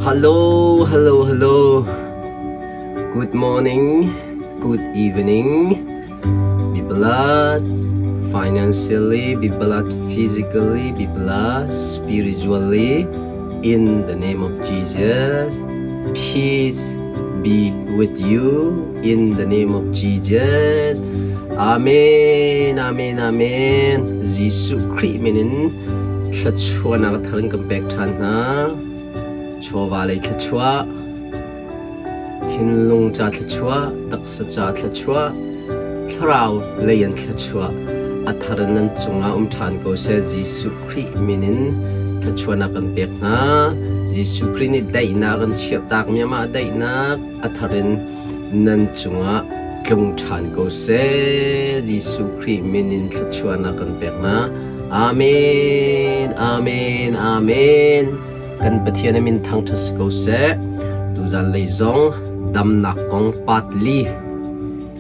Hello, hello, hello. Good morning, good evening. Be blessed financially, be blessed physically, be blessed spiritually. In the name of Jesus, peace be with you. In the name of Jesus. Amen, amen, amen. Jesuh Khrih min in thluachuahnak a thar in kan pek ṭhan hna. Chawva lei thluachuah, thinlung ca thluachuah, taksa ca thluachuah, thlarau lei in thluachuah a thar in nan cungah um ṭhan ko seh. Jesuh Khrih min in thluachuahnak kan pek hna. Jesuh Khrih nih daihnak a kan chiahtakmi amah daihnak a thar in nan cungah tlung ṭhan ko seh. Jesuh Khrih min in thluachuahnak kan pek hna. Amen, amen, amen. Kan Pathian a min thangṭhat si ko seh. Tuzan lei zong damnak kong part li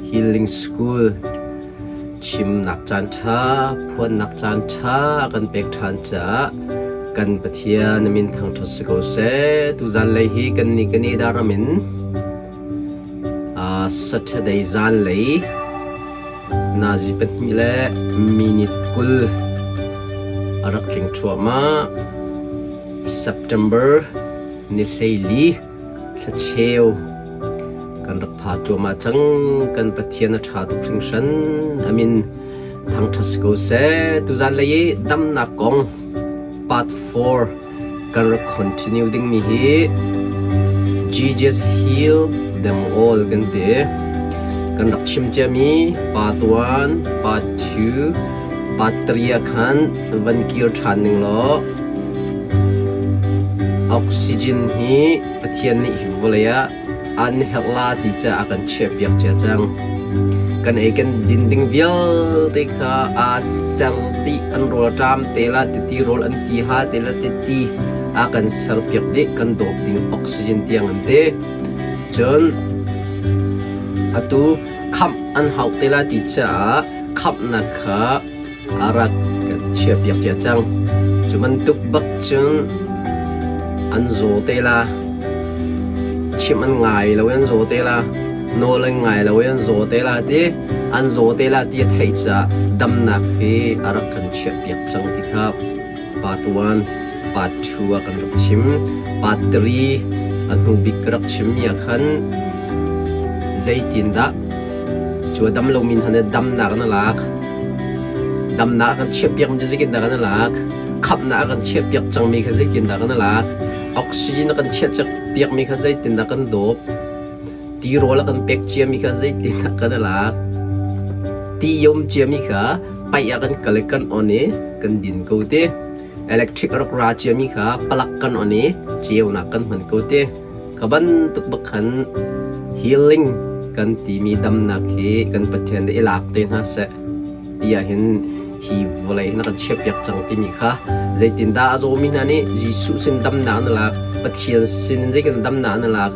Healing School chimnak caan ṭha, phuannak caan ṭha a kan pek ṭhan caah kan Pathian a min thangṭhat si ko seh. Tuzan lei hi kan nih kan i daram in Saturday zanlei nazi pahnih le minute 20 a rak tling thluahmah. September ni 14 thlacheu kan rak pha cuahmah cang. Kan Pathian a ṭha tuk hringhran. A min thangṭhat si ko seh. Tuzan lei i damnak kong part 4 Kan rak continue dingmi hi Jesus heal them all kan ti. Kan rak chim ciami part 1, part 2, part 3 ah khan van kir ṭhan ning law oxygen hi Pathian nih hi vawlei ah an herh la ti ca a kan chiahpiak cia cang. Kan ei kan din ding vialte kha aa ser dih an rawl ṭam te la titi rawl an ti ha te la titi a kan serpiak dih kan dawp ding oxygen tiang an ti. Cun atu khamh an hauh te la ti caah khamhnak kha a rak kan chiahpiak cia cang. Cu bantuk bak cun an zaw te la. Chimh an ngai lo i an zaw te la. Nawl an ngai lo i an zaw te la ti. An zaw te la ti a theih caah damnak hi a rak kan chiahpiak cang ti kha part 1, part 2 ah kan rak chim. Part 3 a hnu bik ka rak chimmi ah khan zeitindah Cu a dam lomi hna nih damnak an lak. Damnak a kan chiahpiakmi cu zeitindah kan lak? Khamhnak a kan chiahpiak cangmi kha zeitindah kan lak? Oxygen a kan chiahpiakmi kha zeitindah kan dawp? Tirawl a kan pek ciami kha zeitindah kan lak? Ti um ciami kha paih ah kan kal i kan on i kan din ko te. Electric a rak ra ciami kha palak kan on i ceunak kan hman ko te. Ka bantuk bak khan healing kan timi damnak hi kan Pathian nih i lak te hna seh tiah hin hi vawlei hin a kan chiahpiak cang timi kha zeitindah a zawmi hna nih Jesuh sin damnak na lak, Pathian sin in zeitin damnak na lak,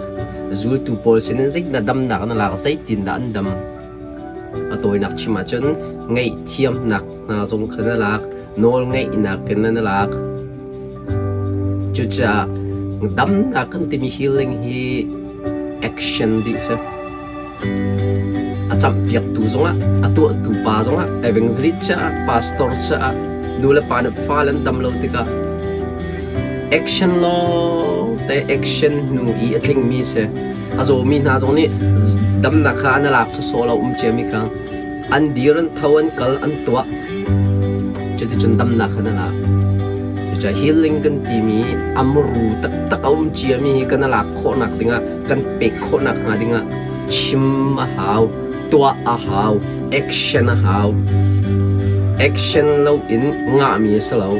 zultu pawl sin in zeitindah damnak na lak, zeitindah an dam. A tawinak chim ahcun ngaihthiamnak hna zong kha na lak, nawl ngeihnak in na lak. Cucaah damnak kan timi healing hi action dih si. A camhpiaktu zongah, a tuahtu pa zongah, evangelist caah, pastor caah, nu le pa nih fale an dam lo tikah action lawng te action hnu i a tlingmi si. A zawmi hna zong nih damnak kha an lak sawsawh lo um ciami kha an dir an tho an kal an tuah cuticun damnak kha na lak cucaah healing kan timi amru taktak a um ciami hi kan lak khawhnak dingah kan pek khawhnak hnga dingah chim a hau tuah a hau action a hau action lo in ngahmi a si lo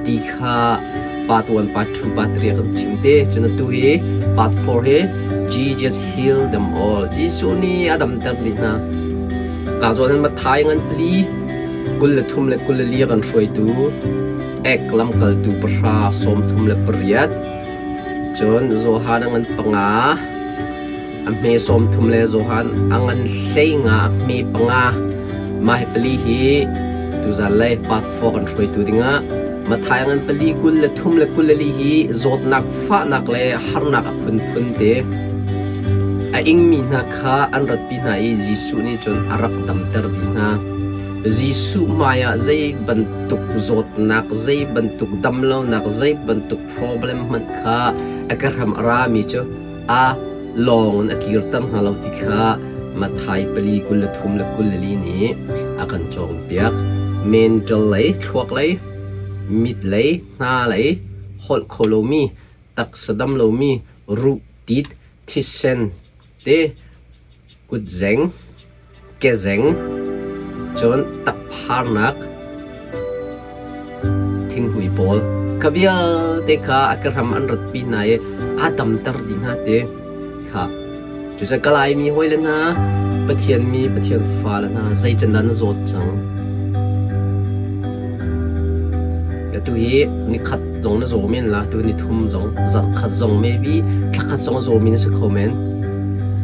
ti kha part 1 part 2 part 3 kan chim te cun atu hi part 4 hi Jesus heal them all Jesuh nih a damter dih hna ka zawn hin Matthai ngan pali 23 le 24 kan hruaitu ek lamkaltu pahra 38 cun Johan a ngan panga a hme 30 le Johan a ngan 15 a hme panga mah hi pali hi tuzan lei part 4 kan hruaitu dingah. Matthai ngan pali 23 le 24 hi zawtnak fahnak le harnak a phunphun te a ingmi hna kha an ratpi hna i Jesuh nih cun a rak damter dih hna. Jesuh hmaiah zei bantuk zawtnak, zei bantuk damlonak, zei bantuk problem hmanh kha a ka hram a rami cu a lawng in a kirter hna lo ti kha Matthai pali 23 le 24 nih a kan cawnpiak. Mental lei, thluak lei, mit lei, hna lei, holh kho lomi, taksa dam lomi, ruh tit, thisen te, kutzeng, kezeng, cun takpharnak thinghmui pawl kha vialte kha a ke hram an ratpi hna i a damter dih hna ti kha. Cucaah ka Laimi hawile hna, Pathian mi, Pathian fale hna, zeican dah na zawt cang? Atu hi nikhat zong na zaw men la, tu ni thum zong, zarhkhat zong maybe thlakhat zong a zawmi na si kho men.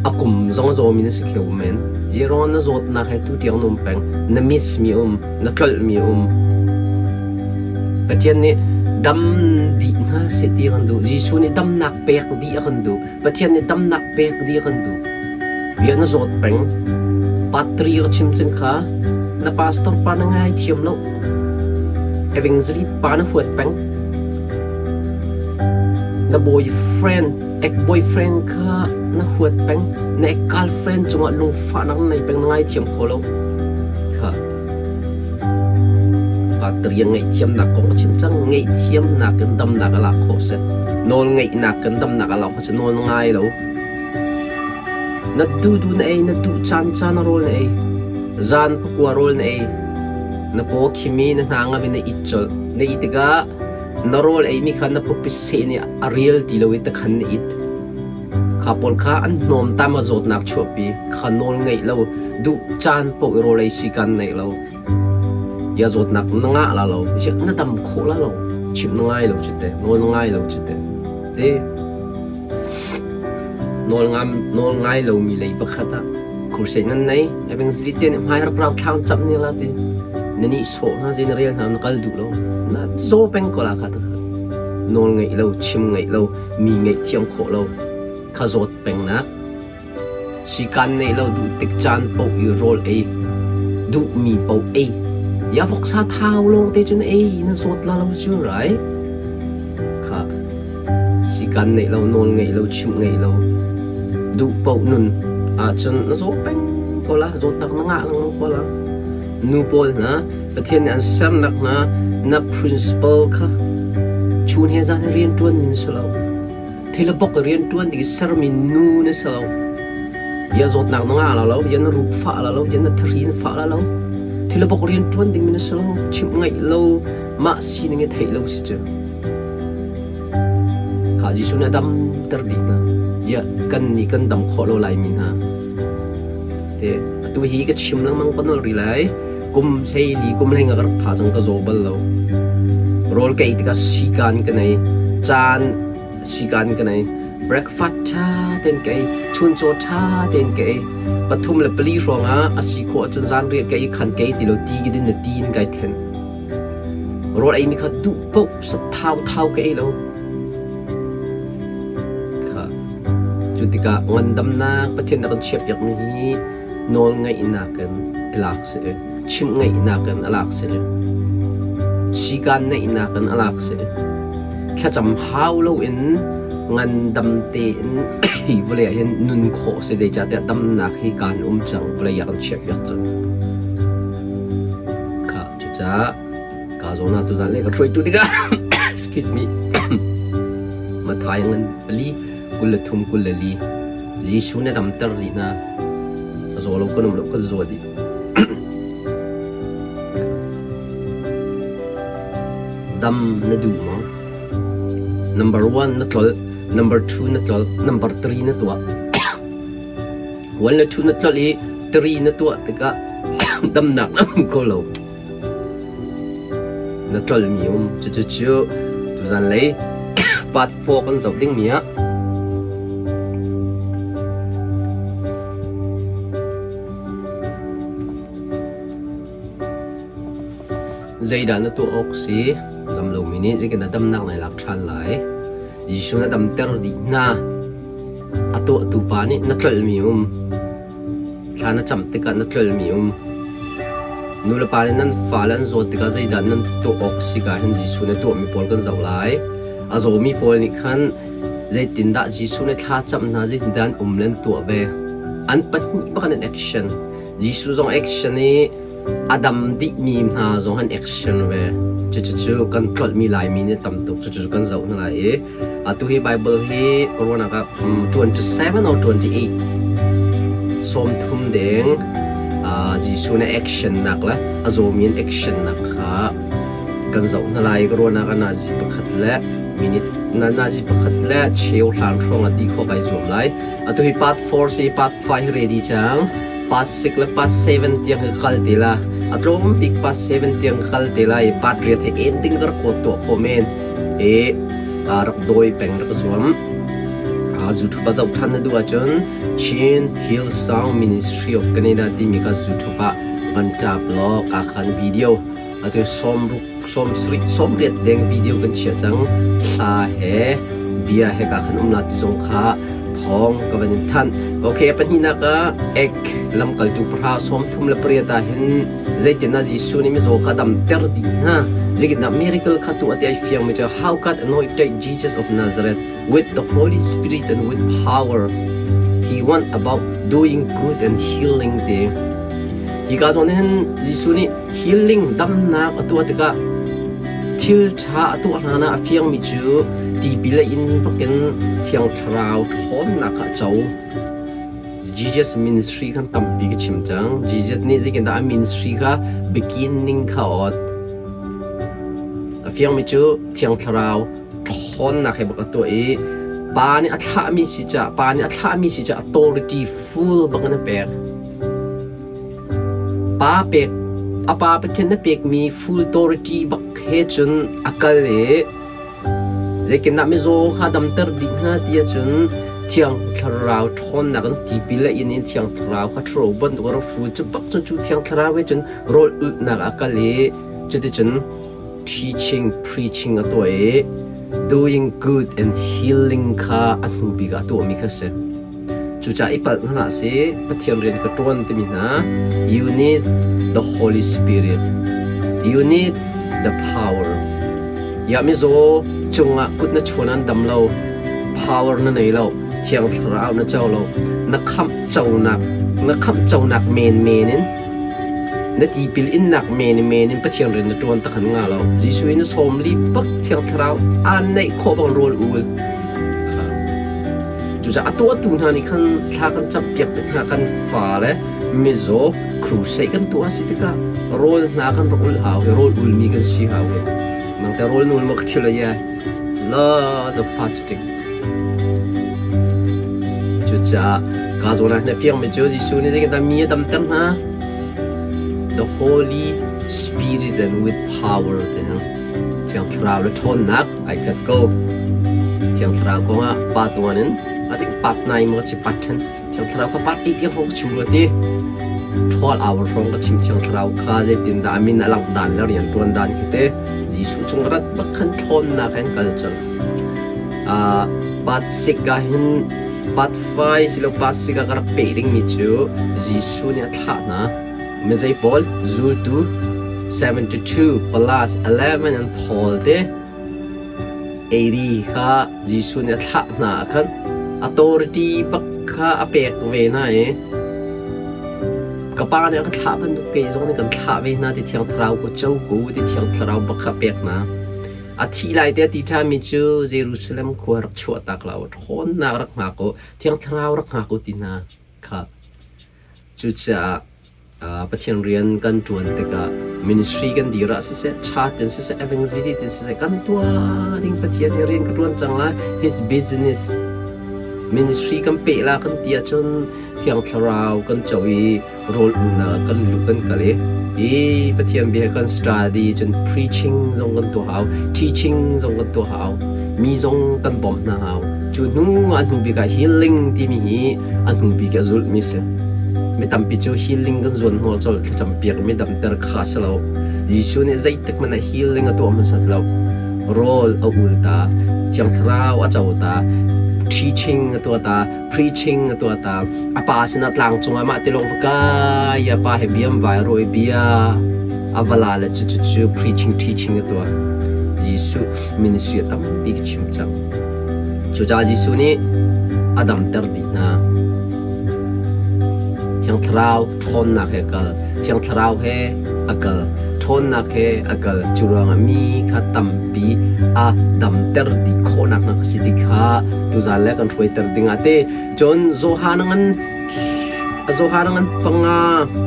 A kum zong a zawmi na si kho men. Zeruang na zawtnak he tu tiang na um peng, na miss mi um, na tlolh mi um. Pathian nih dam dih hna seh ti a kan duh. Jesuh nih damnak pek dih a kan duh. Pathian nih damnak pek dih a kan duh. Bia na zawt peng. Patri ka chim cing kha na pastor pa na ngai thiam lo. Evangelist pa na huat peng. Na boyfriend, ex boyfriend kha na huat peng. Na ex girlfriend cungah lungfahnak na nei peng na ngai thiam kho lo. Kha Patri ngaihthiamnak kong a chim cang. Ngaihthiamnak in damnak a lak khawh si. Nawl ngeihnak in damnak a lak khawh si. Nawl ngai lo. Na duh duh na ei, na duh caan caan a rawl na ei. Zan pakua rawl na ei. Na paw khim i na hna ngam in na it colh. Na it tikah na rawl eimi kha na pawpi seh nih a rial ti lo i takhan na it. Kha pawl kha an hnawmtam a zawtnak chuahpi. Kha nawl ngeih lo, duh caan paoh i rawl ei sikan neih lo. Ya zawtnak na ngah la lo, na dam khawh la lo. Chimh na ngai lo cu te, nawl na ngai lo cu te. Te Nawl ngai lomi lei pakhat ah crusade nan nei. Evangelist te nih hmai rak rau thlang camh ne la ti. Na nihsawh hna zei na rel hna na kal duh lo. Na zaw peng ko la kha ta kha. Nawl ngeih lo, chim ngeih lo, mi ngeih thiam khawh lo. Kha zawt peng nak. Sikaan neih lo duh tik caan paoh i rawl ei duhmi paoh ei. Ya voksa thau lawng te cun ei na zawt la lo cu rai. Kha sikaan neih lo, nawl ngeih lo, chimh ngeih lo, duh paoh nun ahcun na zaw peng ko la, zawtnak na ngah lengmang ko la. Nu pawl hna, Pathian nih an sernak hna na principle kha chun he zan he rian ṭuan mi na si lo. Thil a bok i rianṭuan ding i sermi nu na si lo. Ya zawtnak na ngah la lo, ya na ruh fah la lo, ya na thahri na fah la lo. Thil a bok rianṭuan dingmi na si lo. Chimh ngaih lo, mah sining i theih lo si cu. Kha Jesuh nih a damter dih hna. Ya kan nih kan dam khawh lo laimi hna. Te atu hi ka chim lengmang ko nol rih lai. Kum 14 kum hlei nga ka rak pha cang ka zaw bal lo. Rawl ka ei tikah sikaan ka nei. Caan sikaan ka nei. Breakfast ṭha tein ka ei. Chuncaw ṭha tein ka ei. Pathum le pali hrawng ah a si khawh ahcun zanriah ka ei khan ka ei ti lo ti ka din le ti in kai then. Rawl eimi kha duh paoh thau thau ka ei lo. Kha. Cu tikah ngandamnak Pathian na kan chiahpiakmi hi nawl ngeihnak in a lak si i chimh ngeihnak in a lak si i sikaan neihnak in a lak si i thlacam hau loin ngandam tein hi vawlei ah hin nun khawh si zeicahtiah damnak hi kaan um cang vawlei ah kan chiahpiak cang kha cucaah ka zawn ah tuzan le ka hruaitu tikah excuse me Mathai ngan pali 23 24 Jesuh na damter rih hna. Ka zaw lo kan um lo ka zaw dih. Dam na duh maw? Number one na tlolh, number two na tlolh, number three na tuah. One le two na tlolh i three na tuah tikah damnak na um kho lo. Na tlolhmi um. Cucu tuzan lei part 4 kan zoh dingmi ah zeidah na tuah awk si? lomi nih zeitindah damnak nai lak ṭhan lai? Jesuh na damter dih hna. A tuahtu pa nih na tlolhmi um. Thla na cam tikah na tlolhmi um. Nulepa nih nan fale an zawt tikah zeidah nan tuah awk si ka hin Jesuh nih a tuahmi pawl kan zoh lai. A zawmi pawl nih khan zeitindah Jesuh nih thla cam hna, zeitindah an um le an tuah ve. An pahnih bak in an action. Jesuh zong action i a dam dihmi hna zong an action ve. Cucu kan tlolhmi Laimi nih tam tuk. Cucu kan zoh hna lai i atu hi Bible hi ruahnak ah 27 or 28 30 deng Jesuh nih action nak le a zawmi in action nak kha kan zoh hna lai. Ka ruahnak ah nazi pakhat le minute na nazi pakhat le cheu hlan hrawng ah ti khawh kai zuam lai. Atu hi part 4 si part 5 hi ready cang. Part 6 le part 7 tiang hi kal te la. A tlawm bik part 7 tiang kal te lai. Part riat hi ending ka rak kuat tuah khawh men. E rak dawi peng rak zuam. YouTube ah zoh than na duh ahcun Chin Hill Sound Ministry of Canada timi kha YouTube ah van tap law ka khan video atu sawmruk sawmsarih sawmriat deng video kan chiah cang. Hla he bia he ka khan um la ti zong kha thawng ka van in thanh. Okay, pahnihnak ah ek lamkaltu pahra 38 ah hin zeitindah Jesuh nih mizaw kha damter dih hna? Zeitindah miracle kha tuah ti ai fiang mi cu how God anointed Jesus of Nazareth with the Holy Spirit and with power. He went about doing good and healing ti. Hi ka zawn hin Jesuh nih healing damnak a tuah tikah thil ṭha a tuah hlan ah a fiangmi cu tipil a in bakin Thiang Thlarau ṭhawnnak kha a co. Jesus ministry khan tampi ka chim cang. Jesus nih zeitindah a ministry kha beginning kha a ot. A fiangmi cu Thiang Thlarau ṭhawnnak he bak a tuah i Pa nih a thlahmi si caah Pa nih a thlahmi si caah authority full bak in a pek. Pa pek a pa Pathian na pekmi full authority bak he cun a kal i zeitindah mizaw kha damter dih hnga ti ahcun Thiang Thlarau ṭhawnnak in tipil le inn in Thiang Thlarau kha ṭhuro bantuk a rak fu. Cu bak cun cu Thiang Thlarau he cun rawl ulhnak ah a kal i cuticun teaching, preaching a tuah i doing good and healing kha a hnu bik ah a tuahmi kha a si. Cucaah i palh hna hlah sih, Pathian rian ka ṭuan timi hna, you need the Holy Spirit. You need the power. Ya mizaw cungah kut na chuan an dam lo, power na nei lo, Thiang Thlarau na co lo, na khamh conak, na khamh conak menmen in, na tipil innak men men in Pathian rian na ṭuan takhan nga lo. Jesuh in sawmli bak Thiang Thlarau aan neih khawh bang rawl ul. Cucaah a tuahtu hna nih khan thla kan campiak tik hna kan fale mizaw crusade kan tuah si tikah rawl hna kan rak ul hau i rawl ulmi kan si hau i nangte rawl nul maw ka thil a ye lots of fasting cucaah ka zawn ah na fiangmi cu Jesuh nih zeitindah mi a damter hna the Holy Spirit and with power ti Thiang Thlarau le ṭhawnnak ai khat ko. Thiang Thlarau kongah pa tuan in I think part 9 maw chi part 10 Thiang Thlarau kha part 8 tiang hrawng ka chim rua ti. 12 hour hrawng ka chim Thiang Thlarau kha zeitindah a min a langh dan le rian ṭuan dan khi te Jesuh cung rat bak khan ṭhawnnak he kal col. Part 6 ah hin part 5 silo part 6 ah ka rak peh dingmi cu Jesuh nih a thlah hna. Mizei pawl zultu 72 plus 11 an thawl te 80 kha Jesuh nih a thlah hna ah khan authority bak kha a pek ve hna i ka pa nih a ka thlah bantuk kei zong nih kan thlah ve hna ti Thiang Thlarau ko co ko ti Thiang Thlarau bak kha a pek hna. A thih lai te a ti ṭhanmi cu Jerusalem khua rak chuahtak lo, ṭhawnnak rak hngak u, Thiang Thlarau rak hngak u ti hna kha. Cucaah Pathian rian kan ṭuan tikah ministry kan dir ah siseh, church in siseh, evangelist in siseh, kan tuah ding Pathian nih rian ka ṭuan cang lai. His business ministry kan peh la kan ti ahcun Thiang Thlarau kan co i rawl umnak kan luh kan kal i hi Pathian bia kan study cun preaching zong kan tuah hau, teaching zong kan tuah hau, mi zong kan bawmh hna hau. Cu hnu ah hnu bik ah healing timi hi a hnu bik a zulhmi si. Mi tampi cu healing kan zuan hnawh colh thlacam piak mi damter kha a si lo. Jesuh nih zeitik hmanh ah healing a tuah hmasat lo. Rawl a ul ta, Thiang Thlarau a co ta, teaching a tuah ta, preaching a tuah ta. A pa sinah tlang cungah mah ti lawng va kai, a pa he biam vai rawi bia, a va la le cu cu cu preaching teaching a tuah. Jesuh ministry a tampi ka chim cang. Cucaah Jesuh nih a damter dih hna. Thiang Thlarau ṭhawnnak he kal, Thiang Thlarau he a kal, ṭhawnnak he a kal. Cu ruangah mi kha tampi a damter dih khawhnak hna kha si ti kha tuzan le kan hruaiter dingah te. Cun Johan ngan Johan ngan panga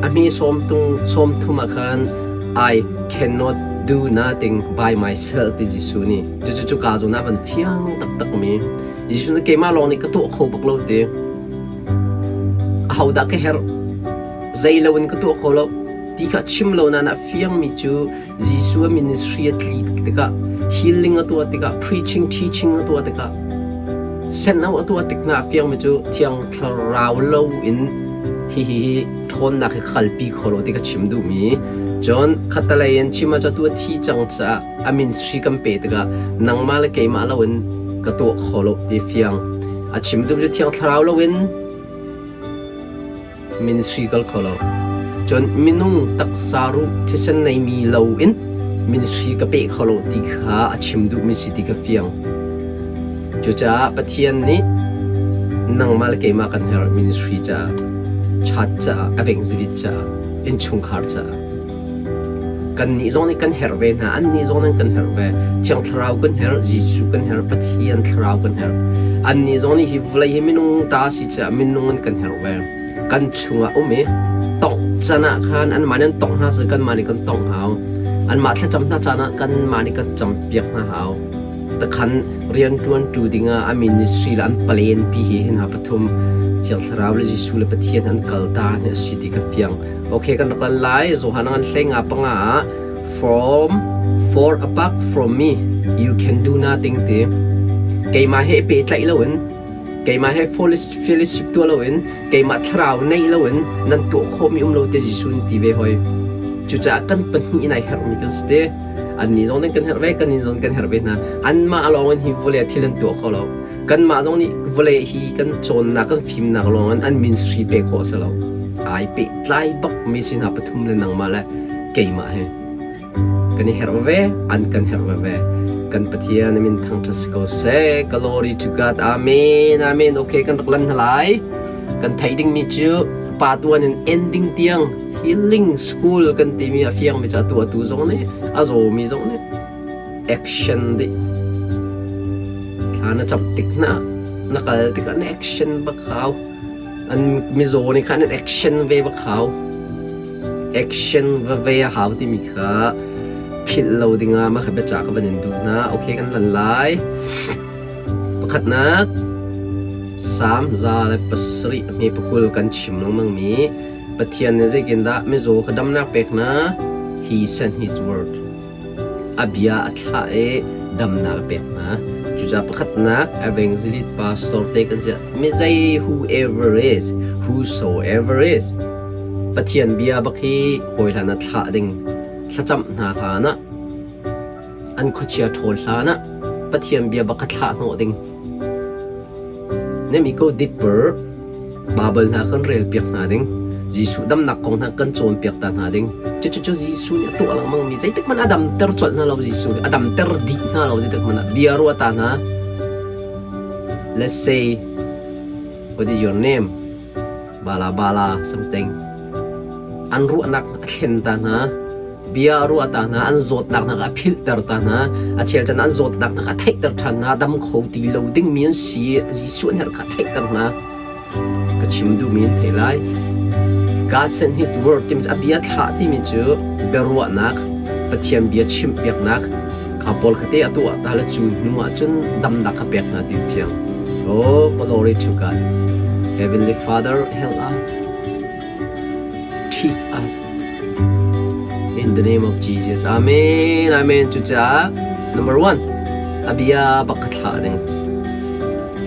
a hmi sawm tung sawm thum ah khan I cannot do nothing by myself ti Jesuh nih cucu cu ka zawn ah van fiang taktak mi Jesuh nih keimah lawng nih ka tuah kho bak lo ti. Ahodah ka herh? Zei lo in ka tuah kho lo ti kha chim lo nain a fiangmi cu Jesuh a ministry a tli tikah healing a tuah tikah preaching teaching a tuah tikah senno a tuah tik hna a fiangmi cu Thiang Thlarau lo in hihi hi ṭhawnnak hi ka kalpi kho lo ti ka chim duhmi. Cun khattelei in chim ah cu atu a thi cang caah a ministry kan pe tikah nangmah le keimah lo in ka tuah kho lo ti fiang. A chim duhmi cu Thiang Thlarau lo in ministry kal kho lo. Cun minung taksa ruh thisen neimi lo in ministry ka pe kho lo ti kha a chim duhmi si ti ka fiang. Cucaah Pathian nih nangmah le keimah kan herh ministry caah, chat caah, evangelist caah, innchungkhar caah. Kannih zong nih kan herh ve hna, annih zong nih kan herh ve. Thiang Thlarau kan herh, Jesuh kan herh, Pathian Thlarau kan herh. Annih zong nih hi vawlei hi minung ta si caah minung an kan herh ve. Kan chungah um i tongh can ah khan anmah nih an tongh hna cu kanmah nih kan tongh hau. Anmah thlacam hna caan ah kanmah nih kan campiak hna hau. Takhan rianṭuanṭu dingah a ministry le an palen pi hi hna pathum Thiang Thlarau le Jesuh le Pathian an kal ta ni a si ti ka fiang. Okay, kan rak lan lai. Johan an hlei nga panga ah from for apart from me you can do nothing ti. Keimah he pehtlaih loin keimah he fellowship tuah loin keimah thlarau neih loin nan tuah khawhmi um lo te Jesuh in ti ve hoi. Cucaah kan pahnih in ai herhmi kan si te. Annih zong nih kan herh ve, kannih zong kan herh ve hna. Anmah lawng in hi vawlei thil an tuah kho lo. Kanmah zong nih vawlei hi kan cawnnak, kan fimnak lawng in an ministry pek khawh a si lo. Ai pehtlai bak mi si hna pathum le nangmah le keimah hi. Kan i herh ve, an kan herh ve ve. Kan Pathian min thangṭhat si ko seh. Glory to God. Amen. Amen. Okay, kan rak lan hna lai. Kan theih dingmi cu pa tuan in ending tiang healing school kan timi a fiangmi cu atu atu zong nih a zawmi zong nih action dih thla na cam tik na na kal tikah na action bak hau an mizaw nih khan an action ve bak hau action va ve a hau timi kha philh lo dingah mah kha biacah ka van in duh hna okay kan lan lai pakhatnak Salm 107 hme pakul kan chim lengmang mi Pathian nih zeitindah mizaw kha damnak pek hna? He sent his word. A bia a thlah i damnak a pek hna. Cucaah pakhatnak evangelist pastor te kan si mi zei whoever is, whosoever is, Pathian bia bak hi hawi hlan ah thlah ding, thlacamh hna hlan ah, an khuachia ṭhawl hlan ah Pathian bia bak kha thlah hnawh ding. Let me go deeper. Baibal hna kan relpiak hna ding. Jesuh damnak kong hna kan cawnpiak ta hna ding. Cucu cu Jesuh nih a tuah lengmang mi zeitik hmanh a damter colh hna lo Jesuh nih a damter dih hna lo zeitik hmanh ah bia ruah ta hna. Let's say what is your name? Bala bala something. An ruahnak a thlen ta hna. Bia a ruah ta hna, an zawtnak hna a philhter ta hna, a chel chan an zawtnak hna a theihter ṭhan hna, dam kho ti lo dingmi an si, Jesuh an herh kha a theihter hna. Ka chim duhmi an theih lai. God sent his word timi cu a bia thlah timi cu biaruahnak, Pathian bia chimhpiaknak kha pawl kha te a tuah ta le cu hnu ah cun damnak kha pek hna ti fiang. Oh, glory to God. Heavenly Father, help us. Teach us. In the name of Jesus. Amen. Amen. Cucaah number one, a bia bak ka thlah ding.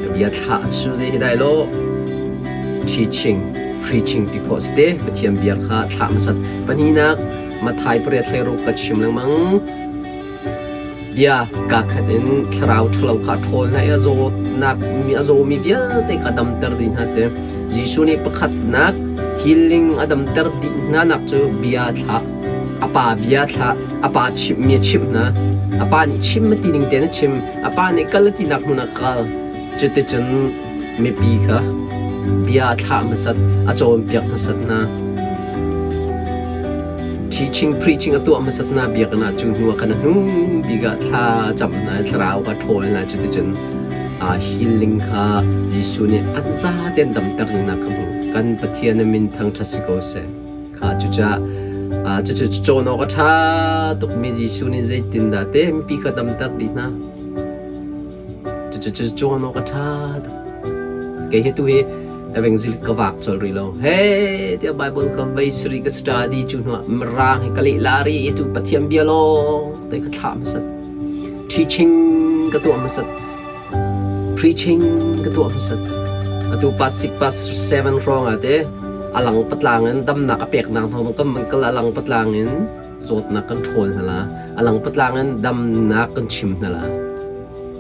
A bia thlah cu zei hi dai lo teaching, preaching ti khawh si te Pathian bia kha thlah hmasat. Pahnihnak, Matthai pariat hlei ruk ka chim lengmang. Bia kaa khat in thlarau ṭhalo kha a ṭhawl hna i a zawtnak a zawmi vialte kha a damter dih hna ti. Jesuh nih pakhatnak healing a damter dih hna nak cu bia a thlah. A pa bia a thlah. A pa chimhmi a chimh hna. A pa nih chim a ti ning tein a chim. A pa nih kal a tinak hmun ah kal. Cuticun mipi kha bia a thlah hmasat, a cawnpiak hmasat hna. Teaching, preaching a tuah hmasat hna biakinn ah cu hnu ah khan a hnu bik ah thla a cam hna i thlarau kha ṭhawl hna. Cuticun healing kha Jesuh nih a zaten damter dingnak kha hmu. Kan Pathian a min thangṭhat si ko seh. Kha cucaah cucu cawn awk a ṭha tukmi Jesuh nih zeitindah te mipi kha damter dih hna. Cucu cawn awk a ṭha tuk. Kei hi tu hi evangelist ka vak colh rih lo. He tiah Bible ka vei sari ka study cu hnuah mirang hi ka leh la ri i tu Pathian bia lawng te ka thlah hmasat. Teaching ka tuah hmasat. Preaching ka tuah hmasat. Atu past 6 past 7 hrawng ah te alang patlang in damnak a peknak thawng kan man kal alang patlang in zawtnak kan ṭhawl hna la. Alang patlang in damnak kan chim hna la.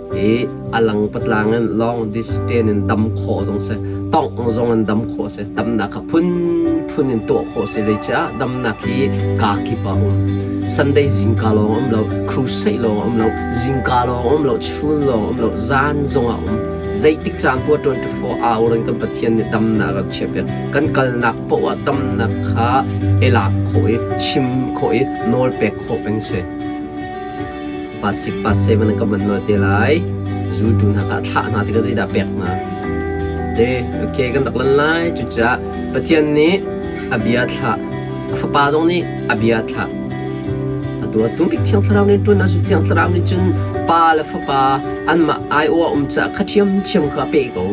I alang patlang in long distance in dam khawh zong si, tongh zong in dam khawh si, damnak kha phunphun in tuah khawh si. Zeicah damnak hi kaa kip ah um. Sunday zingka lawng um lo, crusade lawng um lo, zingka lawng um lo, chun lawng um lo, zan zong ah um. Zeitik caan poah 24 hour in kan Pathian nih damnak a chiah piak. Kan kalnak poah ah damnak kha i lak khawh i chim khawh i nawl pek khawh peng si. Pasik pase man ka van nawl te lai. Zultu hna kha thlah hna tikah zeidah pek hna? Te, okay kan rak lan lai. Cucaah Pathian nih a bia thlah. A fapa zong nih a bia thlah. Atu atu bik Thiang Thlarau nih ṭuan ahcun Thiang Thlarau nih cun Pa le Fapa anmah aiawh a um caah kha ṭhiamṭhiam kha a peh ko.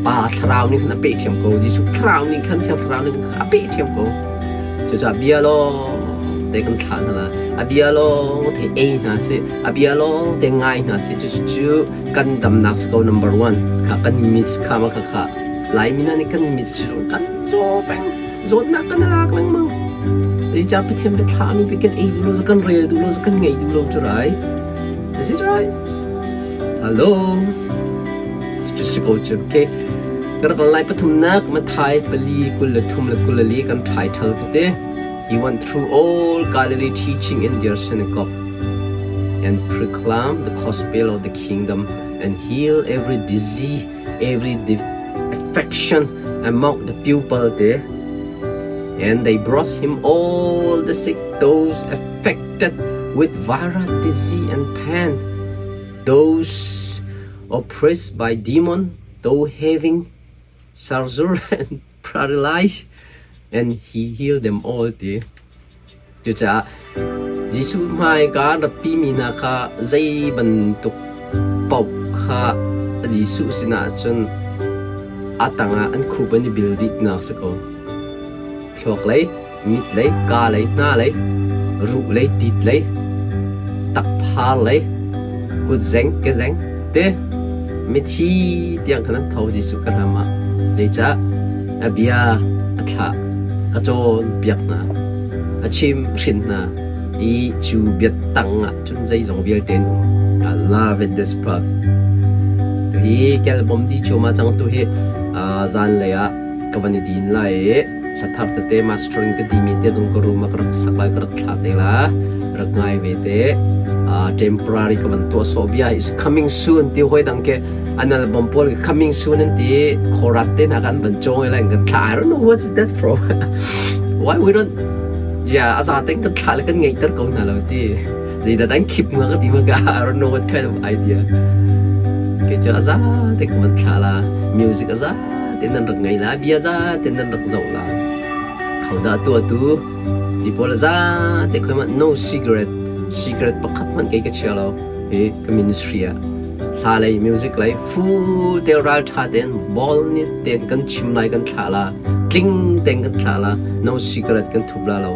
Pa Thlarau nih khan a peh ṭhiam ko. Jesuh Thlarau nih khan Thiang Thlarau nih khan a peh ṭhiam ko. Cucaah bia lawng te kan thlah hna la. A bia lawng te ei hna sih. A bia lawng te ngai hna sih. Cucu kan damnak si ko number one. Kha kan miss kha ma kha kha. Laimi hna nih kan miss cu kan zaw peng. Zawtnak kan lak lengmang. Zeicah Pathian biathlah mi kan ei duh lo, kan rel duh lo, kan ngei duh lo cu rai. Is it right? Hello? Cucu si ko cu. Okay. Ka rak lai pathumnak Matthai pali 23 le 24 kan title ka te. He went through all Galilee teaching in their synagogue and proclaimed the gospel of the kingdom and heal every disease, every affection among the people there. And they brought him all the sick, those affected with viral disease and pain, those oppressed by demon, though having surgery and paralyzed, and he healed them all. Ti. Cucaah Jesuh hmaika ratpimi hna kha zei bantuk paoh kha Jesuh sinah cun a tangah an khup an i bil dihnak si ko. Thluak lei, mit lei, kaa lei, hna lei, ruh lei, tit lei, takphar lei, kutzeng, kezeng te mithi tiang khan an tho Jesuh ka hram ah. Zeicah a bia a thlah, a cawnpiak hna, a chimhhrin hna i cu biatang ah cun zeizong vialte an um. I love it this part. Tuhi kelbom di cuahmah cang tuhi zanlei ah ka van i din lai i hla thar tete mastering ka timi te zong ka room ah ka rak sak lai ka rak thlah te la rak ngai ve te temporary ka van tuah sawh bia is coming soon ti hoi dang ke an album pawl coming soon an ti khorat te hna kan van chong lai kan thla I don't know what's that from why we don't yeah aza te kan thla le kan ngei ter ko hna lo ti zeidah an khip nga ka ti ma ka I don't know what kind of idea ke chu aza te ka van thla la music aza te nan rak ngei la bia za te nan rak zoh la hodah tuah tu ti pawl za te khoi ma no cigarette cigarette pakhat hmanh kei ka chia lo hi ka ministry ah hla lei music lei full te ral tha ten ball ni ten kan chim lai kan thlah la tling ten kan thlah la no cigarette kan thup la lo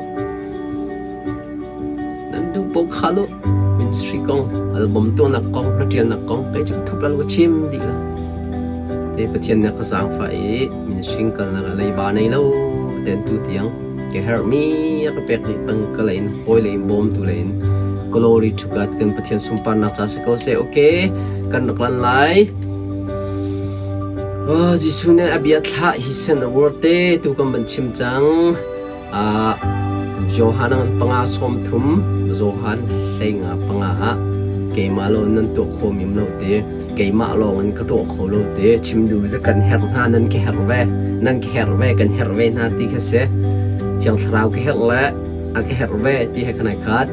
Nan duh paoh kha law ministry kong, album tuahnak kong, hlatialnak kong kei cu ka thup la ka chim dih la. Te Pathian nih a ka zaangfah i ministry kalnak ah leiba nei lo ten tu tiang ka herhmi a ka pek dih tangka lei in hawi lei in bawmtu lei in. Glory to God kan Pathian sunparnak ca si ko seh. Okay, kan rak lan lai. Oh, Jesuh nih a bia thlah hi sen a word te tu kan van chim cang. Uh, Johan ngan panga som thum Johan hleinga panga ah keimah lo nan tuah kho mim lo te keimah lawng in ka tuah kho lo te chim duh cu kan herh hna nan ka herh ve nan ka herh ve kan herh ve hna ti kha si Thiang Thlarau ka herh le a ka herh ve ti he kan ai khat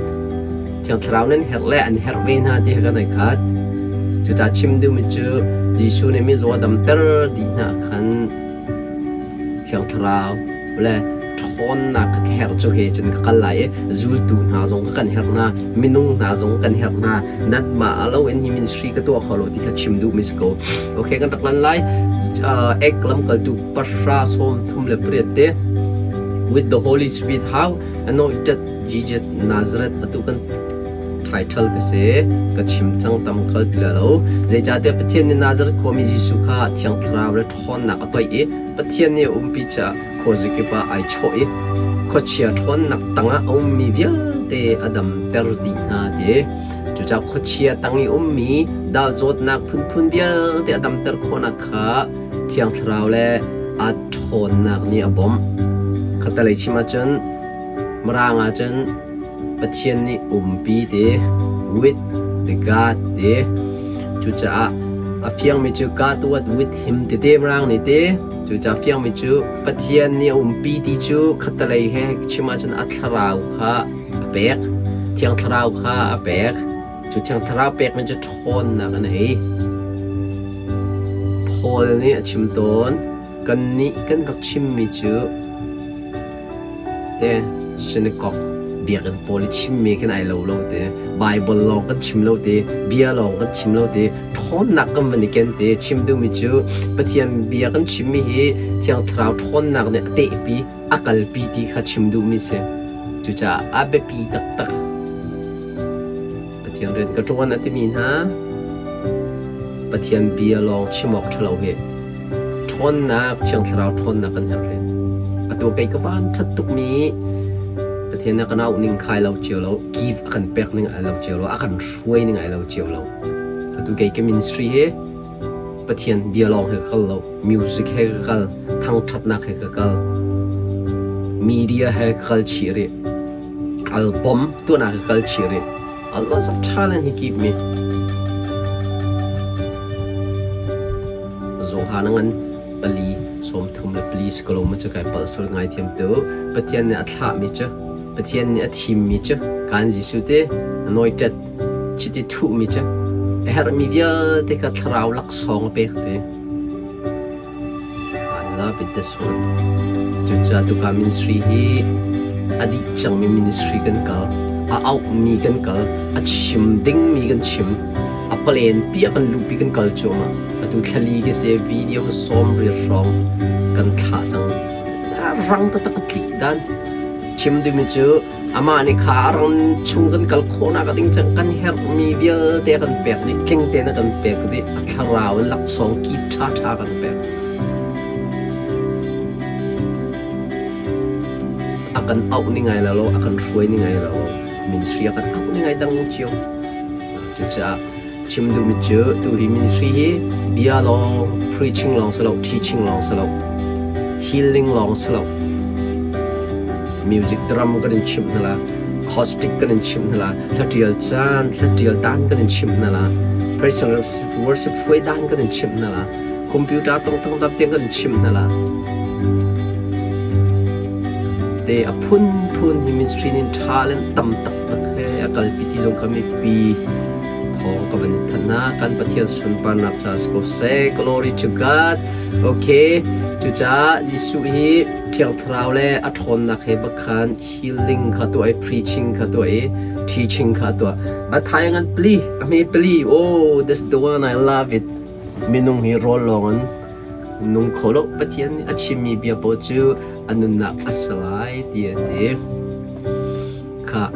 Thiang Thlarau nan herh le an herh ve hna ti he kan ai khat cucaah chim duhmi cu Jesuh nih mizaw a damter dih hna khan Thiang Thlarau le ṭhawnnak ka herh cu he cun ka kal lai i zultu hna zong ka kan herh hna minung hna zong kan herh hna nanmah lo in hi ministry ka tuah kho lo ti kha chim duhmi si ko okay kan rak lan lai uh, ek lamkaltu pahra sawm thum le pariat te with the Holy Spirit how anointed Jesus Nazareth atu kan title ka si ka chim cang tam kal ti lo zeicahtiah Pathian nih Nazareth khuami Jesuh kha Thiang Thlarau le ṭhawnnak a toih i Pathian nih a umpi caah khuazakip ah ai chawh i khuachia ṭhawnnak tangah a ummi vialte a damter dih hna ti. Cucaah khuachia tang i ummi dah zawtnak phunphun vialte a damter khawhnak kha Thiang Thlarau le a ṭhawnnak nih a bawmh. Khattelei chim ahcun Mirang ahcun Pathian nih umpi ti with the God ti. Cucaah a fiangmi cu God was with him ti te Mirang nih ti. Cucaah fiangmi cu Pathian nih a umpi ti cu khattelei he chim ahcun a thlarau kha a pek. Thiang Thlarau kha a pek. Cu Thiang Thlarau pekmi cu ṭhawnnak an ei. Paul nih a chim tawn. Kannih kan rak chimmi cu te synagogue biakinn pawl i chimmi khin ai lo lo te Bible lawng kan chim lo te bia lawng kan chim lo te ṭhawnnak kan van i ken te chim duhmi cu Pathian bia kan chimmi hi Thiang Thlarau ṭhawnnak nih a tehpi a kalpi ti kha chim duhmi si. Cucaah a biapi taktak. Pathian rian ka ṭuan a timi hna Pathian bia lawng chim awk ṭhalo hi ṭhawnnak Thiang Thlarau ṭhawnnak kan herh rih. Atu kei ka van ṭhat tukmi Pathian nih a kan auh ning kha ai lo cio lo, give a kan pek ning ai lo cio lo, a kan hruai ning ai lo cio lo. Atu kei ka ministry hi Pathian bia lawng he ka kal lo, music he ka kal, thangṭhatnak he ka kal, media he ka kal chih rih. Album tuahnak ka kal chih rih. A lots of talent he keep me. Zoha na ngan pali sawm thum le pali si ko lo ma cu kai palh sual ngai thiam tu Pathian nih a thlah mi cu Pathian nih a thim mi cu kan Jesuh te anointed chiti thuh mi cu a herh mi vialte kha thlarau laksawng a pek te I love it this one. Cucaah tuka ministry hi a dih cangmi ministry kan kal, a auhmi kan kal, a chim dingmi kan chim, a palen pi a kan luhpi kan kal cuahmah. Atu thlali ka si video sawm riat hrawng kan thlah cang. Rang taktak a tlik dan. Chim dingmi cu Amah nih kha ram chung kan kal khawhnak ding cang kan herhmi vialte a kan pek dih, tling tein a kan pek dih, a thlarau in laksawng kip ṭhaṭha kan pek. A kan auh ning ai lo, a kan hruai ning ai lo, ministry a kan auh ning ai dang cio. Cucaah Chim duhmi cu tuhi ministry hi bia lawng, preaching lawng si lo, teaching lawng si lo, healing lawng si lo. Music drum kan in chimh hna la, acoustic kan in chimh hna la, hla ṭial caan, hla ṭial dan kan in chimh hna la, praise and worship hruai dan kan in chimh hna la, computer tongtong dap tiang kan in chimh hna la. Te a phunphun hi ministry nin talent tam taktak he a kalpi ti zong kha mipi Thawng ka van in thanh hna. Kan Pathian sunparnak ca si ko seh. Glory to God. Okay. Cucaah Jesuh hi Thiang Thlarau le a ṭhawnnak he bak khan healing kha tuah i preaching kha tuah i teaching kha tuah. A thai ngan pli, a hme pli. Oh, that's the one I love it. Minung hi rawl lawng in nung kho lo. Pathian nih a chimmi bia paoh cu a nunnak a si lai ti a ti. Khah,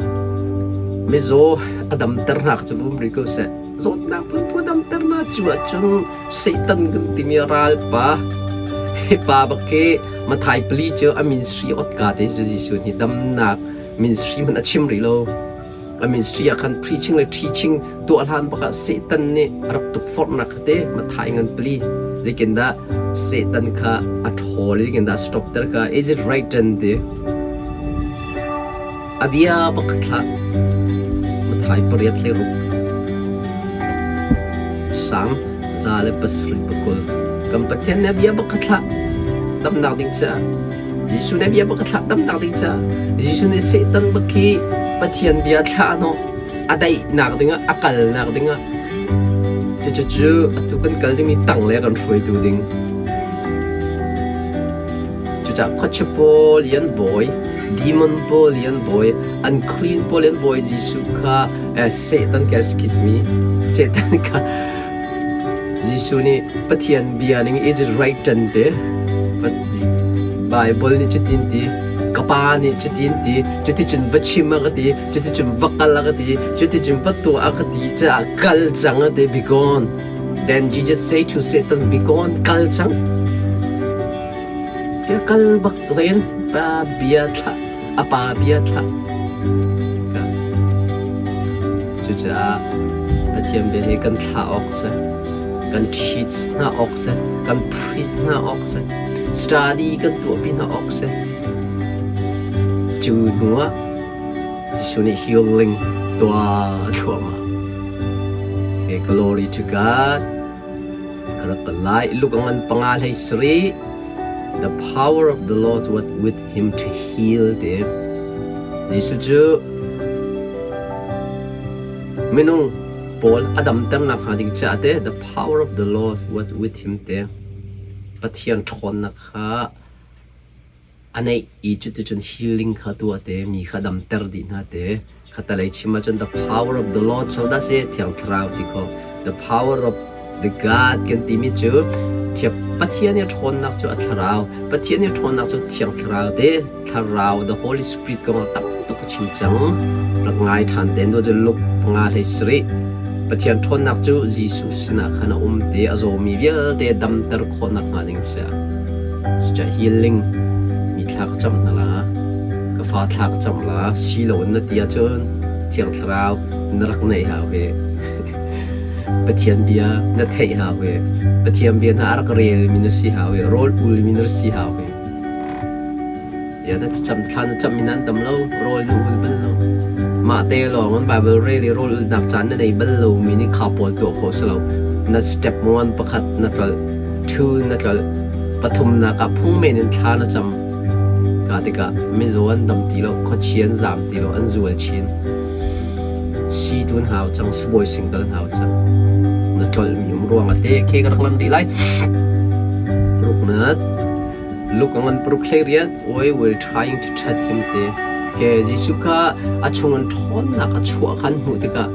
mizaw a damternak cu vum rih ko seh. Zawtnak phunphun damternak cu ahcun Satan kan timi ralpa hi pa bak khi Mathai pali cu a ministry otka te cu Jesuh nih damnak ministry hmanh a chim rih lo. A ministry ah khan preaching le teaching tuah hlan bak ah Satan nih a rak tukforhnak kha te Mathai ngan pali zeitindah Satan kha a ṭhawl i zeitindah stop ter kha is it written ti a bia pakhat hlah Mathai pariat hlei ruk sang 170 kan Pathian nih a bia pakhat hlah damnak ding caah Jesuh nih a bia pakhat thlah damnak ding caah Jesuh nih Satan bak khi Pathian bia thlah hnawh a daihnak dingah a kalnak dingah cucu atu kan kal dingmi tang le kan hruaitu ding cucaah khuachia pawl i an bawi demon pawl i an bawi unclean pawl i an bawi Jesuh kha Satan ka excuse me Satan kha Jesuh nih Pathian bia ning is it written ti Bible nih cutin ti ka pa nih cutin ti cuticun va chim a ka ti cuticun va kal a ka ti cuticun va tuah a ka ti caah kal cang a ti be gone then Jesus say to Satan be gone kal cang tiah kal bak zain pa bia thlah a pa bia thlah Cucaah Pathian bia hi kan thlah awk si, kan teach hna awk si, kan preach hna awk si, study kan tuahpi hna awk si. Cu hnu ah Jesuh nih healing tuah thluahmah. Okay, glory to God. Ka rak kal lai. Luke a ngan panga hlei sarih. The power of the Lord was with him to heal ti. Jesuh cu minung pawl a damternak hnga ding caah te the power of the Lord was with him te Pathian ṭhawnnak kha a neih i cuticun healing kha tuah te mi kha damter dih hna te khatalei chim ahcun the power of the Lord so dah si Thiang Thlarau ti kho the power of the God kan timi cu Pathian i ṭhawnnak cu a thlarau Pathian i ṭhawnnak cu Thiang Thlarau te Thlarau the Holy Spirit kong ah tam tuk ka chim cang rak ngai ṭhan te nu cu Luke panga hlei sarih Pathian ṭhawnnak cu Jesuh sinah khan a um te a zawmi vialte damter khawhnak hnga ding si Cucaah healing mi thla ka cam hna la ka fa thla ka cam la si lo in na ti ahcun Thiang Thlarau na rak neih hau hi Pathian bia na theih hau hi Pathian bia hna a rak rel mi na si hau hi rawl ul mi na si hau hi Ya na cam thla na cam mi nan tam lo rawl na ul bal lo mah te lawng an Bible rel i rawl ulnak caan na nei bal lo mi nih kha pawl tuah khawh si lo na step one pakhat na tlolh two na tlolh pathumnak ah phung men in thla na cam ka tikah mizaw an dam ti lo khuachi an zam ti lo an zual chin si tu an hau cang sibawi sing kal an hau cang na tlolh mi um ruang ah te khe ka rak lam rih lai ruknat Luke a ngan paruk hlei riat oi we're trying to chat him te ke Jesuh kha a chung in ṭhawnnak a chuah khan hmuh tikah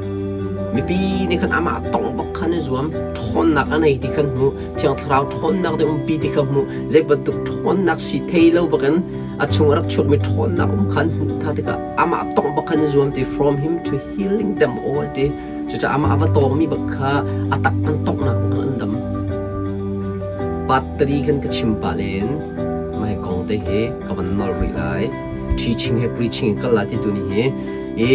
mipi nih khan amah tong bak khan i zuam ṭhawnnak a nei ti khan hmu Thiang Thlarau ṭhawnnak nih umpi ti kha hmu zei bantuk ṭhawnnak si thei lo bakin a chung a rak chuakmi ṭhawnnak um khan hmuh tha tikah amah tong bak khan i zuam ti from him to healing them all ti Cucaah amah a va tawngmi bak kha a tak an tonghnak bak an dam. Part 3 khan ka chim pah len mah hi kong te hi ka van nol rih lai. Teaching he preaching he kal la ti tu ni hi i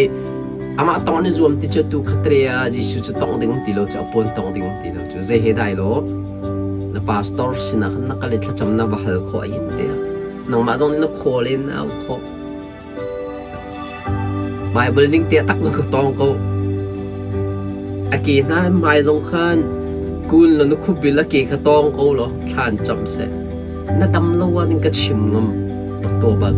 amah tong an i zuam ti cu tu khatre ah Jesuh cu tong ding um ti lo cu a pawn tong ding um ti lo cu zei he dai law na pastor sinah khan na kal i thlacam na va hal khawh a yin te ah nangmah zong nih na khawl in na au khawh Baibal ning te tak zong ka tawng ko. A ke hna hmai zong khan kun law na khup bil a ke kha tawng ko law thla in cam seh. Na dam lo ah ka chim ngam rak tuah bak.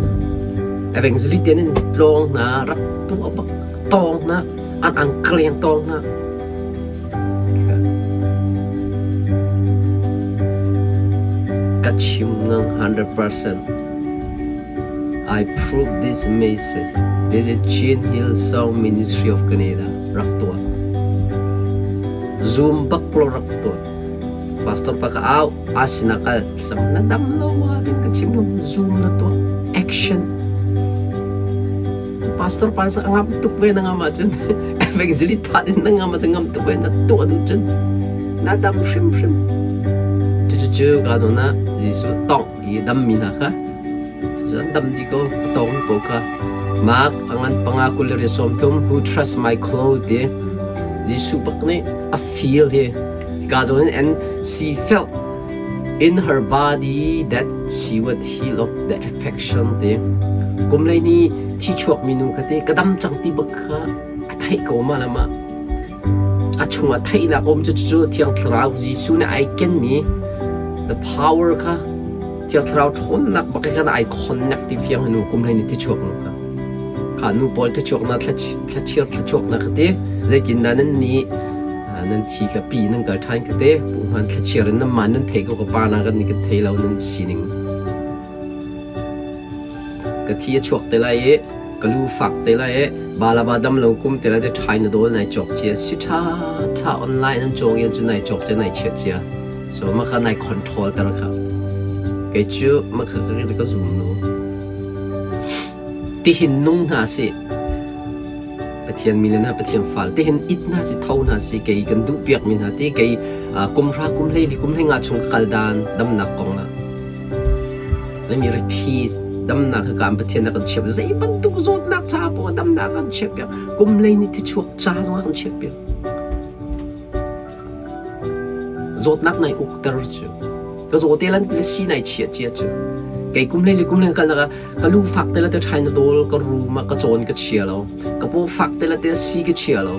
Evangelist te in tlawng hna rak tuah bak tawng hna an ang kleng tawng hna. Ka chim ngam 100%. I prove this message. This is Chin Hill Song Ministry of Canada. Rak tuah. Zoom bak lo rak tuah. Pastor pa ka au asina kal sam na dam lo wa ding ka chim lo zoom na tuah action pastor pa sa ngam tuk ve na ngam ahcun evangelist tha din na ngam ahcun ngam tuk ve na tuah duh cun na dam hrim hrim cu cu cu ka zong na Jesuh tong i dammi hna kha cucu an dam dih ko a tawngmi paoh kha. Mark a ngan panga 23 who trust my clothes ti Jesuh bak nih a feel hi hika zawn in and she felt in her body that she would heal of the affection ti kum lei ni thi chuak mi nu kha ti ka dam cang ti bak kha a theih ko ma lama a chungah theihnak um cu cu Thiang Thlarau Jesuh nih ai kenmi the power kha Thiang Thlarau ṭhawnnak bak khan ai connect ti fiang nu kum hlei ni ti chuak nu kha kha nu pawl ti chuak na thlachir thlachuak na kha ti zeitin dah nan ni nan thi kha pi nan kal ṭhan kha te pu hman thlachir in nan man nan thei ko ka pa na kan ni kan thei lo nan sining Ka thi a chuak te lai i ka lu fak te lai i balaba dam lo kum te lai te ṭhai na dawl nai cawk cia si ṭha ṭha online an cawng in cu nai cawk cia nai chiat cia so mah kha nai control ter kha kei cu mah kha ka ka zum lo tihin nung hna si Pathian mi le hna Pathian fal tihin it hna si tho hna si kei kan duh piak mi hna ti kei kum hra kum hlei li kum hlei nga chung ka kal dan damnak kong ah Laimi riphi damnak hi kan Pathian a kan chiap zei bantuk zawtnak ca poah damnak kan chiap piak kum lei ni thichuak ca zong a kan chiap piak zawtnak nai ukter cu ka zaw te lan le si nai chia chia cu kei kum lei le kum lei kal nak ka lu fak te la te ṭhai na dawl ka rum ka cawn ka chia lo ka paw fak te la te si ka chia lo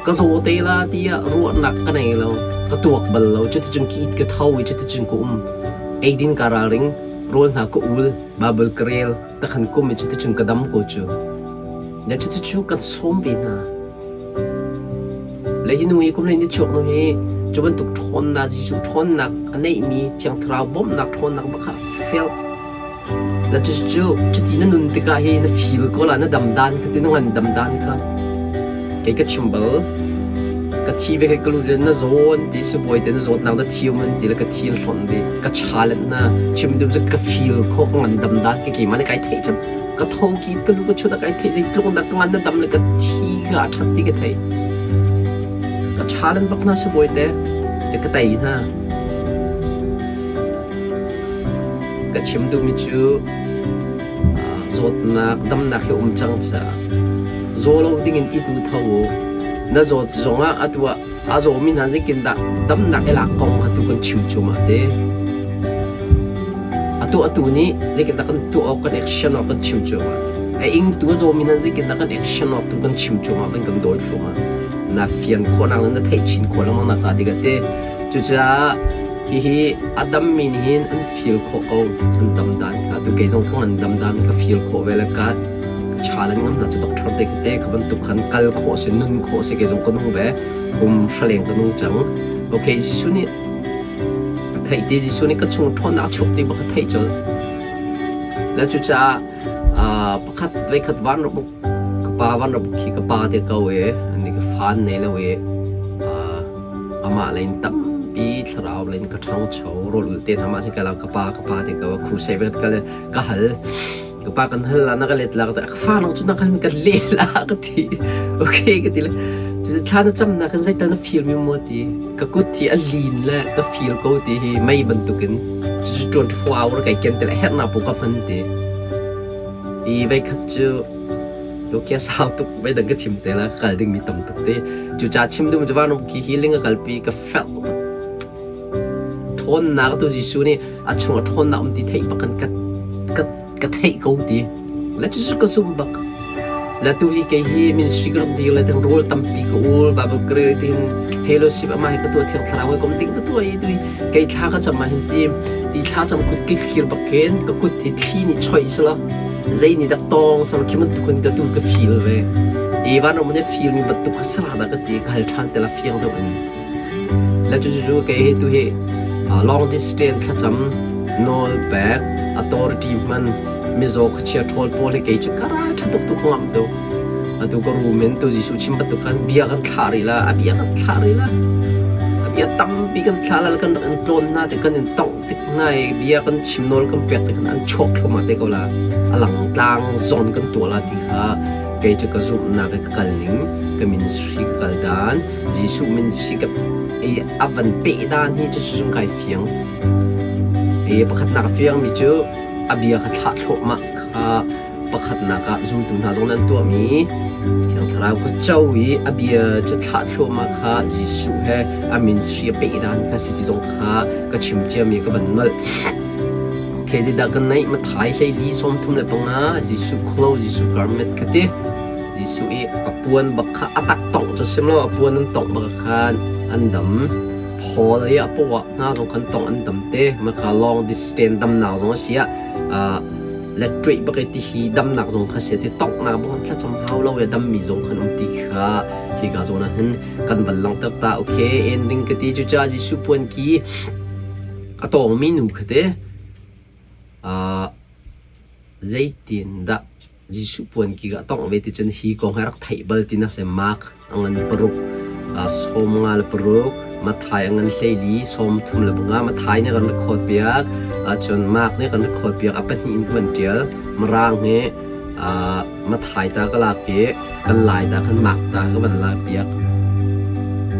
Ka zaw te la tiah ruahnak ka nei lo. Ka tuak bal lo. Cuticun ka it ka tho i cuticun ka um. Eidin ka ralring, rawl hna ka ul, Baibal ka rel, takhan kum i cuticun ka dam ko cu. Le cuticu kan sawm ve hna. Le hi nu hi kum hlei ni chuak nu hi cu bantuk ṭhawnnak Jesuh ṭhawnnak a neihmi Thiang Thlarau bawmhnak ṭhawnnak bak kha feel Na cucu cuti na nun tikah hi na feel ko la na dam dan kha ti na ngan dam dan kha kei ka chim bal ka thi ve ka lu na zawn ti sibawi te na zawtnak na thium an ti le ka thi hlonh di ka challenge na chim dum cu ka feel kho ka ngan dam dan ke keimah nih kai theih cam ka tho ki ka lu ka chut kai theih zei tluk dah ka ngan na dam le ka thi ka a that ti ka thei ka challenge bak na sibawi te te ka tei hna Ka chim duhmi cu zawtnak damnak hi um cang caah zaw lo dingin i tu tho u. Na zawt zongah atu ah a zawmi hna zeitindah damnak i lak kong atu kan chim cuahmah te. Atu atu nih zeitindah kan tuah awk kan action awk kan chim cuahmah. A ingtu a zawmi hna zeitindah kan action awk tu kan chim cuahmah kan kan dawi thluahmah. Na fian khawhnak le na theih chin khawh lengmang nak hnga tikah te. Cucaah Hihi a dammi nih hin an feel khawh ko. An dam dan kha tu kei zong an dam dan ka feel khawh ve le ka challenge ngam hna cu doctor te te kha bantuk khan kal khawh si nun khawh si kei zong ka nung ve kum hraleng ka nung cang. Okay Jesuh nih a theih ti Jesuh nih ka chung ṭhawnnak a chuak ti bak ka theih colh. Le cucaah pakhat veikhat van rak ka pa van rak khi ka pa te ko e ani ka fan nei lo e Amah lei in tampi thlarau lei in ka ṭhangcho rawl ulh te hna mah si ka ka pa ka pa te ka crusade ve ka ka hal ka pa kan hal la na ka let la ka ka fa nang cu na hal mi ka le la ka ti okay ka ti le cu thla na cam na kan zeital na feel mi mo ti ka kut thi a lin le ka feel ko ti hi mei bantukin cu 24 hour kai ken te le herh na pu ka hman ti i vei khat cu Nokia sau tuk veidang ka chim te la ka kal dingmi tam tuk te. Cucaah chim ding cu vanram khi healing a kalpi ka felt ṭhawnnak tu Jesuh nih a chung a ṭhawnnak um ti theih bak kan ka ka ka theih ko ti. Le cucu ka zum bak. Le tu hi kei hi ministry ka rak dir le tang rawl tampi ka ul Bible ka rel tin fellowship ama hi ka tuah thiang thlarau he kom ding ka tuah i tu hi kei thla ka cam ah hin ti ti thla cam kut kit thlir bak khin ka kut hi thli nih choih sala zei nih dak tawng sar khi bantuk in ka tu ka feel ve i vanram ne feel mi bantuk kha sara da ka ti ka hal than te la fiang deuh in la cu cu ke hi tu hi long distance thlacam nawl pek authority hman mizaw khuachia ṭhawl pawl hi kei cu kara ṭha tuk tu ka ngamh tu atu ka room in tu Jesuh chim bantuk khan bia kan thlah rih la a bia kan thlah rih la a bia tampi kan thlah la kan rak in tlawn na te kan in tongh tik hna i bia kan chim nawl kan pek te khan an chuak thluahmah te ko la a lang tlang zawn kan tuah la ti kha kei cu ka zumhnak i ka kal ning ka ministry ka kal dan Jesuh ministry ka i a van peh dan hi cu cu kai fiang i pakhatnak a fiang mi cu a bia kha thlah thluahmah kha. pakhatnak ah zultu hna zong nan tuahmi Thiang Thlarau ka co i a bia cu thlah thluahmah kha Jesuh he a ministry a peh dan kha si ti zong kha ka chim ciami ka van nolh. Okay, zeidah kan neih? Mathai hleili 35 Jesuh clothes, Jesuh garment kha ti. Jesuh i a puan bak kha a tak tongh cu sim lo, a puan an tongh bak khan an dam. Paul i a paw ah hna zong khan tongh an dam te. Maka long distance damnak zong a si ah le ṭuih bak i ti hi damnak zong kha si ti tonghnak bang thlacam hau lo i dammi zong khan um ti kha hika zawn ah hin kan van langhter ta. Okay, ending ka ti cucaah Jesuh puan ki a tawngmi nu kha te zeitindah Jesuh puan ki ka tongh ve ti cun hi kong hi rak theih bal ti nak se Mark a ngan paruk 56 Matthai a ngan 14 35 Matthai nih kan record piak cun Mark nih kan record piak a pahnih in ka van ṭial Mirang hi Matthai ta ka lak i kan lai ta khan Mark ta ka van lak piak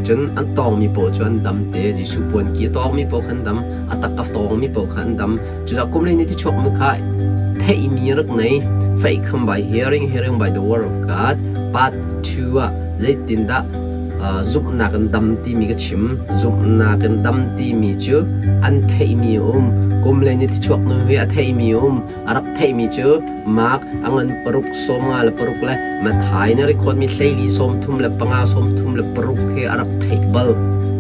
cun an tawngmi paoh cu an dam te Jesuh puan ki a tawngmi paoh khan dam a tak a tawngmi paoh kha an dam Cucaah kum lei ni ti chuakmi kha theihmi rak nei. Faith come by hearing, hearing by the word of God. Part 2 ah zeitindah zumhnak in dam timi ka chim. Zumhnak in dam timi cu an theihmi a um. Kum lei ni ti chuak nu hi a theihmi a um. A rak theihmi cu Mark a ngan paruk 56 le Matthai na record mi 14 35 36 he a rak theih bal.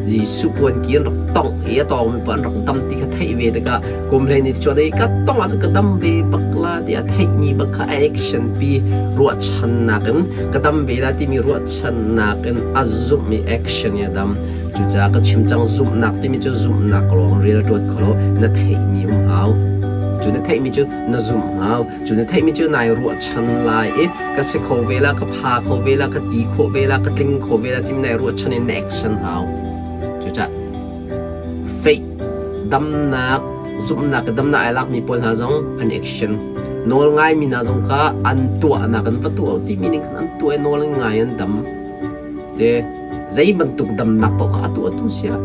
Jesuh puan ki an rak tongh i a tawngmi pa an rak dam ti kha theih ve tikah kum hlei ni chuan i ka tong ahcun ka dam ve bak la ti a theihmi bak kha action pi ruahchannak in ka dam ve la timi ruahchannak in a zumhmi action i a dam. Cucaah ka chim cang zumhnak timi cu zumhnak lawng rian a ṭuan kho lo na theihmi um hau. Cu na theihmi cu na zumh hau. Cu na theihmi cu nai ruahchan lai i ka si kho ve la, ka pha kho ve la, ka ti khawh ve la, ka tling kho ve la timi nai ruahchan in na action hau. Cucaah faith damnak zumhnak damnak ai lakmi pawl hna zong an action nawl ngaimi hna zong kha an tuahnak an va tuah timi ning khan an tuah i nawl ngai an dam te zei bantuk damnak paoh kha a tuahtu siah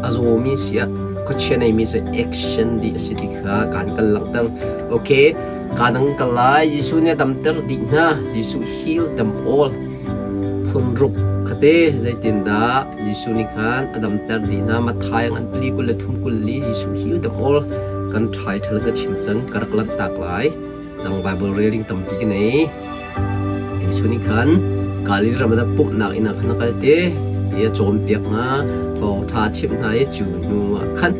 a zawmi siah khuachia neimi cu action dih a si ti kha kaan kan langhter. Okay, ka dang kal lai. Jesuh nih a damter dih hna. Jesuh heal them all. Phun ruk khate zeitindah Jesuh nih khan a damter dih hna. Matthai an pali 23 24 Jesuh heal them all. Kan ṭhai ṭhal ka chim cang ka rak lanhtak lai. Dang Bible reading tampi ka nei. Jesuh nih khan Galil ram ah pumhnak inn ah khan a kal te i a cawnpiak hna, thawngṭha a chimh hna i cu hnu ah khan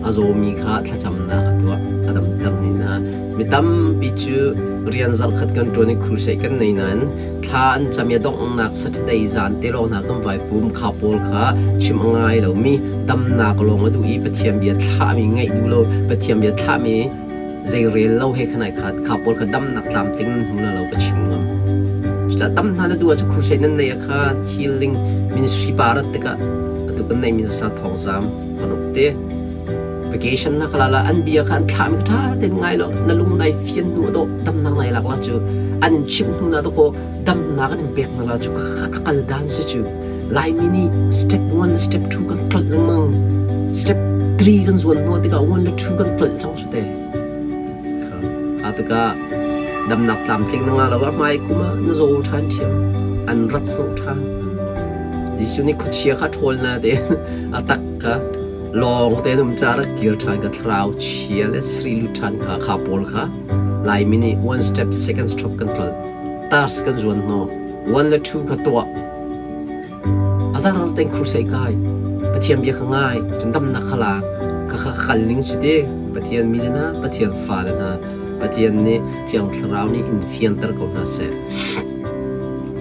a zawmi kha thlacamnak a tuah, a damter ni hna. Mi tampi cu rian zarhkhat kan ṭuan i crusade kan nei nain thla an cam i a donghnak Saturday zan te lawng hna kan vai pum kha pawl kha chim a ngai lomi damnak lawng a duh i Pathian bia thlahmi ngaih duh lo, Pathian bia thlahmi zeirel lo he khan ai khat kha pawl kha damnak tlamtling nan hmu lo ka chim ngam cucaah tam hna na duh ahcun crusade nan nei ah khan healing ministry pa rat tikah atu kan nei mi sa thawngzam kan up te vacation na khala la an bia kha an thlah mi tha ten ngai lo na lung nai fian nu do damnak nai lak la cu an in chim hnu na to ko damnak an in pek na la cu ka akal dan si cu Laimi nih step 1 step 2 kan tlolh lengmang step 3 kan zuan hnu tikah 1 le 2 kan tlolh cang cu te. Kha tikah damnak tlamtling na ngah lo ah hmai kum ah na zaw ṭhan ṭhiam an rat hnawh ṭhan. Jesuh nih khuachia kha ṭhawl na te a tak kha lawng te um ca rak kir ṭhan ka thlarau chia le sri lut ṭhan kha kha pawl kha Laimi nih one step second step kan tlolh tars kan zuan hnawh one le two kha tuah A zaangral tein crusade kai. Pathian bia kha ngai. Cun damnak kha lak. Kha kha kal ning si ti. Pathian mi le hna, Pathian fale hna, Pathian nih Thiang Thlarau nih in fianter ko hna seh.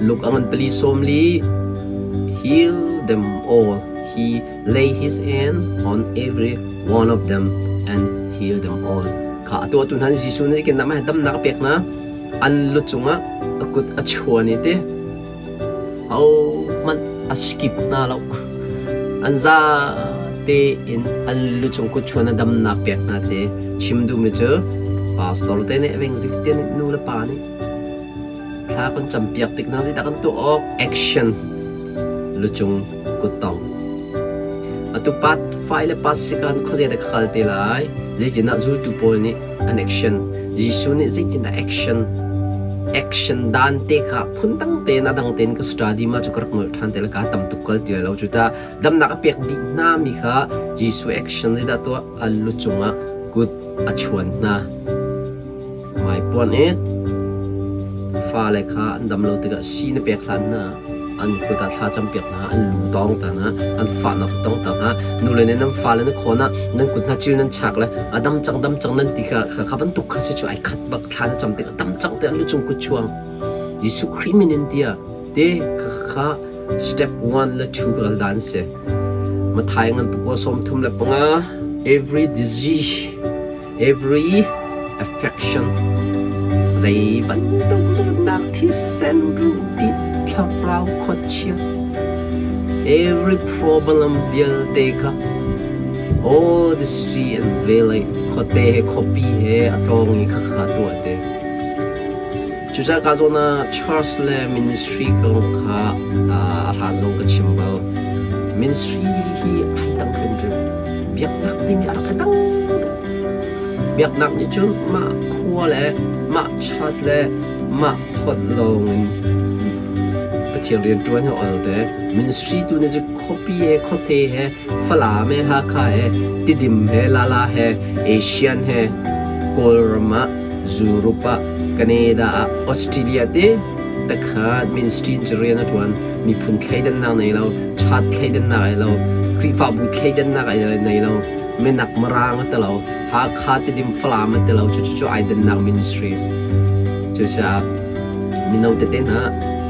Luke a ngan pali sawm li heal them all. He lay his hand on every one of them and heal them all. Kha a tuahtu hna nih Jesuh nih kin nama damnak a pek hna. An lu cungah a kut a chuan i ti. Ahohmanh a skip hna lo. An zate in an lucung kutchuan a damnak pek hna te chim duhmi cu pastor te nih evangelist te nih nu le pa nih thla kan campiak tik hna zeidah kan tuah awk action lucung kuttong atu part 5 le part 6 ah khuazei dah ka kal te lai zeitinah zultu pawl nih an action. Jesuh nih zeitindah action action dan te kha phundang tein a dang tein ka study ma cu ka rak nolh ṭhan te le ka tam tuk kal ti lai lo cu ta damnak a pek dih hna mi kha Jesuh action zeidah tuah a lu cungah kut a chuan hna. Hmaipuan i fale kha an dam lo tikah sii na pek hlan hna, an kut ah thla campiak hna, an lu tawng ta hna, an fahnak tong ta hna. Nule nih nan fale na khawn ah nan kut hna cil nan chak le a dam cang dam cang nan ti kha kha bantuk kha si cu ai khat bak thla na cam tikah dam cang te an lu cung kut chuang. Jesuh Khrih min in tiah te kha kha step 1 le 2 kal dan si. Mathai ngan pukua 35 every disease Every affection zei bantuk zawtnak thisen ruh thlarau khuachia every problem vialte kha all the city and valley khuate he khuapi he a tlawng i khakha tuah te. Cucaah ka zawn ah church le ministry kong kha a hlan zong ka chim bal. Ministry hi ai dang hrimhrim. Biaknak timi a rak i dang tuk. Biaknak nih cun mah khua le mah chat le mah phawt lawng in Pathian rianṭuan hi ol te. Ministry tu nih cun khuapi he khuate he Falam he Hakha he Tidim he Lala he Asian he Kawlram ah Europe ah Canada ah Australia te takhat ministry in cu rian a ṭuan. Miphun thleidannak nei lo, chat thleidannak ai lo, Khrihfabu thleidannak ai nei lo, minak Mirang a ti lo, Hakha Tidim Falam a ti lo, cucu cu ai dannak ministry. Cucaah mino tete hna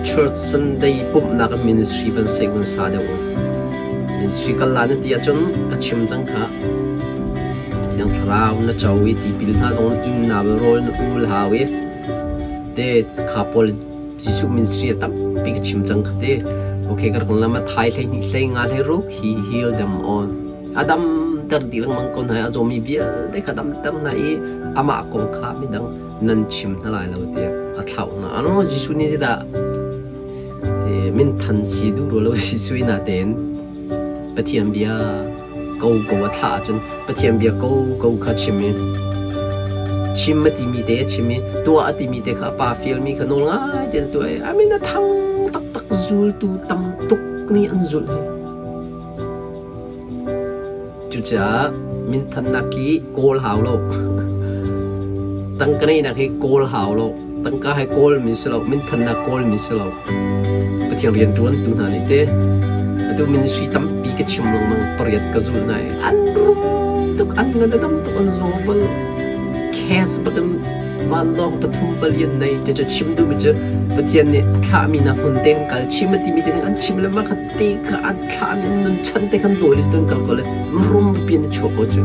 church Sunday pumhnak in ministry van sei van sa deuh u. Ministry kal la na ti ahcun ka chim cang kha. Thiang Thlarau na co i tipil hna zong inn na rawl na ul hau i te kha pawl Jesuh ministry a tampi ka chim cang kha te. Okay, ka rak lam a thai hlei hnih hlei nga hlei ruk he heal them all. A dam ter dih lengmang ko hna i a zawmi vialte kha dam ter hna i amah kong kha midang nan chim hna lai lo tiah a thlauh hna. Ano Jesuh nih zeidah te minthan si duh rua lo Jesuh ina tein Pathian bia ko ko a thlah ahcun Pathian bia ko ko kha chim i chim a timi te a chim i tuah a timi te kha a pa fialmi kha nawl ngai tein a tuah i amin a thang taktak zultu tam tuk nih an zulh hi. Cucaah minthannak hi kawl hau lo. Tangka neinak hi kawl hau lo. Tangka hi kawl mi si lo. Minthannak kawl mi si lo. Pathian rianṭuantu hna nih te atu ministry tampi ka chim lengmang pariat ka zulh hna i an rum tuk an ngan a dam tuk an zaw bal cash bakin vanlawng pathum palian nei cucu chim duhmi cu Pathian nih a thlahmi hna hmun te kan kal chim a timi te an chim le mah kha te kha an thlahmi an nun chan te khan dawi le kan kal ko le mirum pipi an chuak ko cu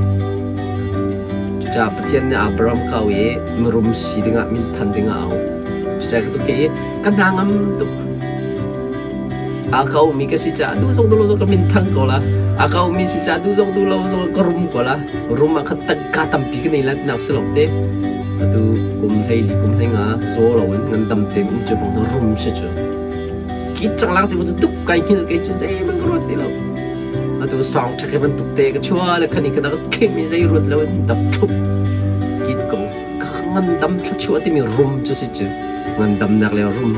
cucaah Pathian nih Abraham kau i mirum si dingah minthan dingah a auh cucaah ka tuk i ka hna ngam tuk. A ka ummi ka si caah duh zong duh lo zong ka min thang ko la. A ka ummi si caah duh zong duh lo zong ka rum ko la. Rum ah khan tangka tampi ka nei la tinak si lo te. Atu kum hlei li kum hlei nga zaw lo in ngandam tein um cu bang rum si cu. Ki cang lang ti cu tuk kai hngil kai cu zeihmanh ka ruat ti lo. Atu song ṭhak bantuk te ka chua le khani ka dak thim i zei ruat lo in dap thup kit ko. Ka ngandam thluachuah timi rum cu si cu. Ngandamnak le rum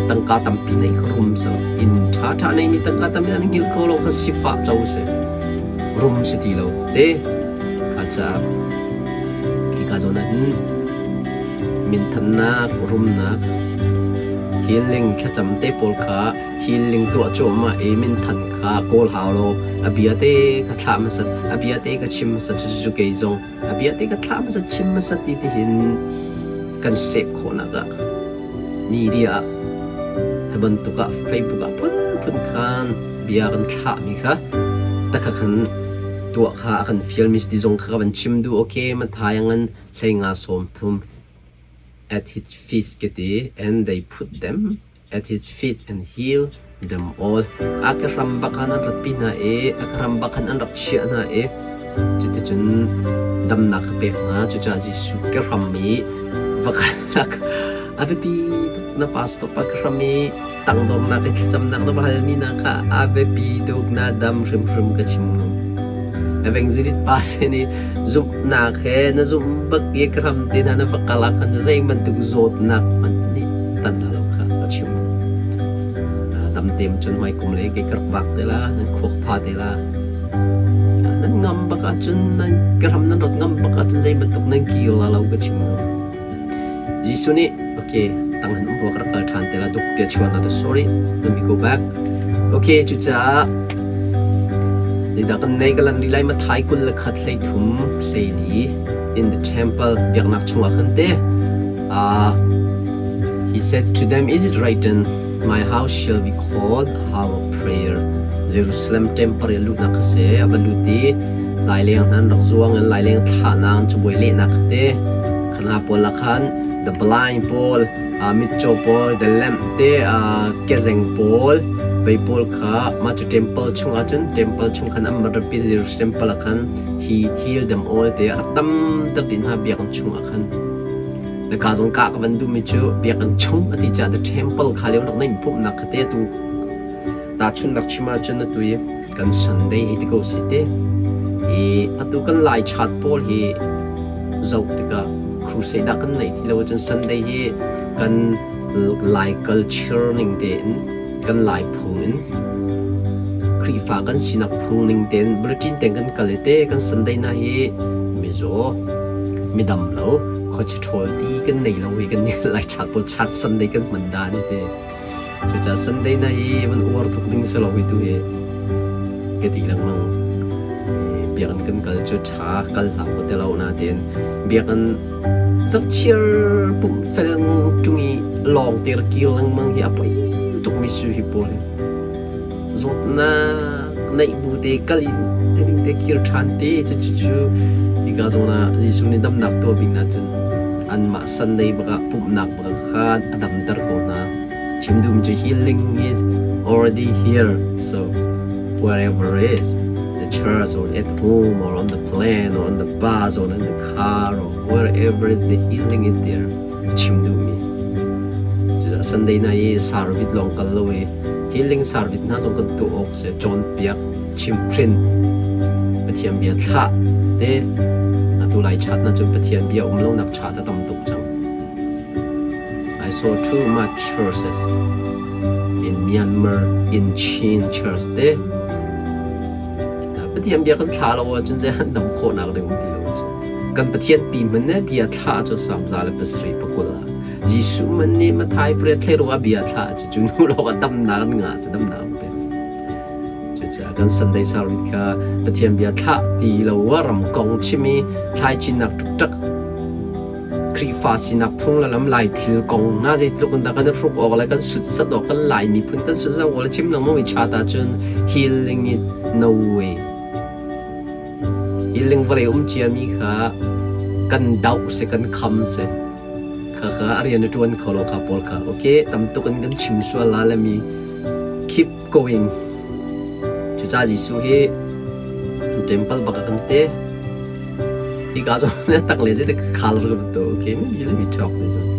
tangka tampi nei kha rum si lo. Inn ṭhaṭha neimi tangka tampi an hngilh kho lo kha sifah co si. Rum si ti lo. Te kha caah hika zawn ah hin minthannak, rumnak, healing thlacam te pawl kha healing tuah cuahmah i minthan kha kawl hau lo. A bia te kha thlah hmasat, a bia te kha chim hmasat cucu kei zong A bia te ka thlah hmasat chim hmasat ti tihin kan save khawhnak ah media ah hi bantuk ah Facebook ah phunphun khan bia kan thlahmi kha takha khan tuah kha a kan fialmi ti zong kha ka van chim duh okay Mathai ngan hleinga 30 at his feet ka ti and they put them at his feet and heal them all. A ka hram bak khan an ratpi hna i a ka hram bak khan an rak chiah hna i cuticun damnak ka pek hna. Cucaah Jesuh ka hram i va kalnak a biapi tuk na pastor pa ka hram i tangdornak i thlacamnak na va halmi hna kha a biapi tuk na dam hrimhrim ka chim ngam. Evangelist pa sin i zumhnak he na zumh bak i ka ram te hna na va kal ah khan zei bantuk zawtnak hmanh nih tan la lo kha a chim. Dam tem cun hmai kum le kei ka rak vak te la, nan khuak pha te la. Nan ngam bak ahcun nan ka ram nan rat ngam bak ahcun zei bantuk nan kir la lo ka chim lo. Jesuh nih, okay, tang han um rua ka rak kal ṭhan te la duk te chuan na sorry, let me go back. Okay, cucaah zeidah kan nei ka lan rih lai Mathai 21 33 hlei in the temple biaknak chungah khan te he said to them, is it written, my house shall be called a house of prayer. Jerusalem temple i luhnak kha si a va lut i laileng hna an rak zuang in laileng thlahnak an cabuai lehnak kha te khana pawl ah khan the blind pawl mitcaw pawl the lamp te kezeng pawl vei pawl kha mah cu temple chung ah cun temple chung khan an rak Jerusalem temple ah khan he heal them all te a rak tam tuk dih hna biakinn chung ah khan le ka zong ka ka van duhmi cu biakinn chung a ti caah the temple kha lio rak nei pumhnak kha te tu Tahchunhnak chim ahcun atu i kan Sunday hi ti ko si te. I atu kan Lai chat pawl hi zoh tikah crusade ah kan neih ti lo ahcun Sunday hi kan Lai culture ning tein kan Lai phung in Khrihfa kan sinak phung ning tein bulletin tein kan kal i te kan Sunday na hi mizaw midam lo khuachi ṭhawl ti kan nei lo hi kan Lai chat pawl chat Sunday kan hman dan hi te. Cucaah Sunday na hi van uar tuk ding si lo hi tu hi ka ti lengmang. Biakinn kan kal cu ṭha kal hlah u ti lo nain biakinn zakchiar pumh fel ṭung i lawng te rak kir lengmang hi a poi tukmi si hi pawl hi. Zawtnak neih bu te kal in te ding te kir ṭhan te cucu hika zawn ah Jesuh nih damnak tuah bik na cun anmah Sunday bak ah pumhnak bak khan a damter ko hna. Chim duhmi cu healing is already here. So wherever is the church or at home or on the plane or on the bus or in the car or wherever the healing is there. Chim duhmi. Sunday na i service lawng kal lo i healing service hna zong kan tuah awk si cawnpiak chimhhrin Pathian bia thlah te atu lai chat na cun Pathian bia um lonak chat a tam tuk cang. I saw too much churches in Myanmar, in Chin church te. Pathian bia kan thla lo ahcun zei han dam khawhnak ding um ti lo cu. Kan Pathian pi hmanh ne bia thlah cu samza le pasarih pakul ah Jesuh man nih Mathai pariat thleiru ah bia thlah cu cu hnu lawng ah damnak an ngah cu damnak an pek. Cucaah kan Sunday service kha Pathian bia thlah ti lo ah ram kong chim i thlaicinnak ṭukṭak Khrihfa sinak phung le lam Lai thil kong hna zeitluk in dah kan i hruk awk le kan sutsat awk kan Lai miphun kan sutsat awk le chim lengmang i chat ahcun healing it no way. Healing vawlei um ciami kha kan doh si kan kham si. Kha kha a rian a ṭuan kho lo kha pawl kha okay tam tuk in kan chim sual la le mi keep going. Cucaah Jesuh hi temple bak a kan te. Hika zong tak le zeitik khal ka bantu okay maybe let me talk this one.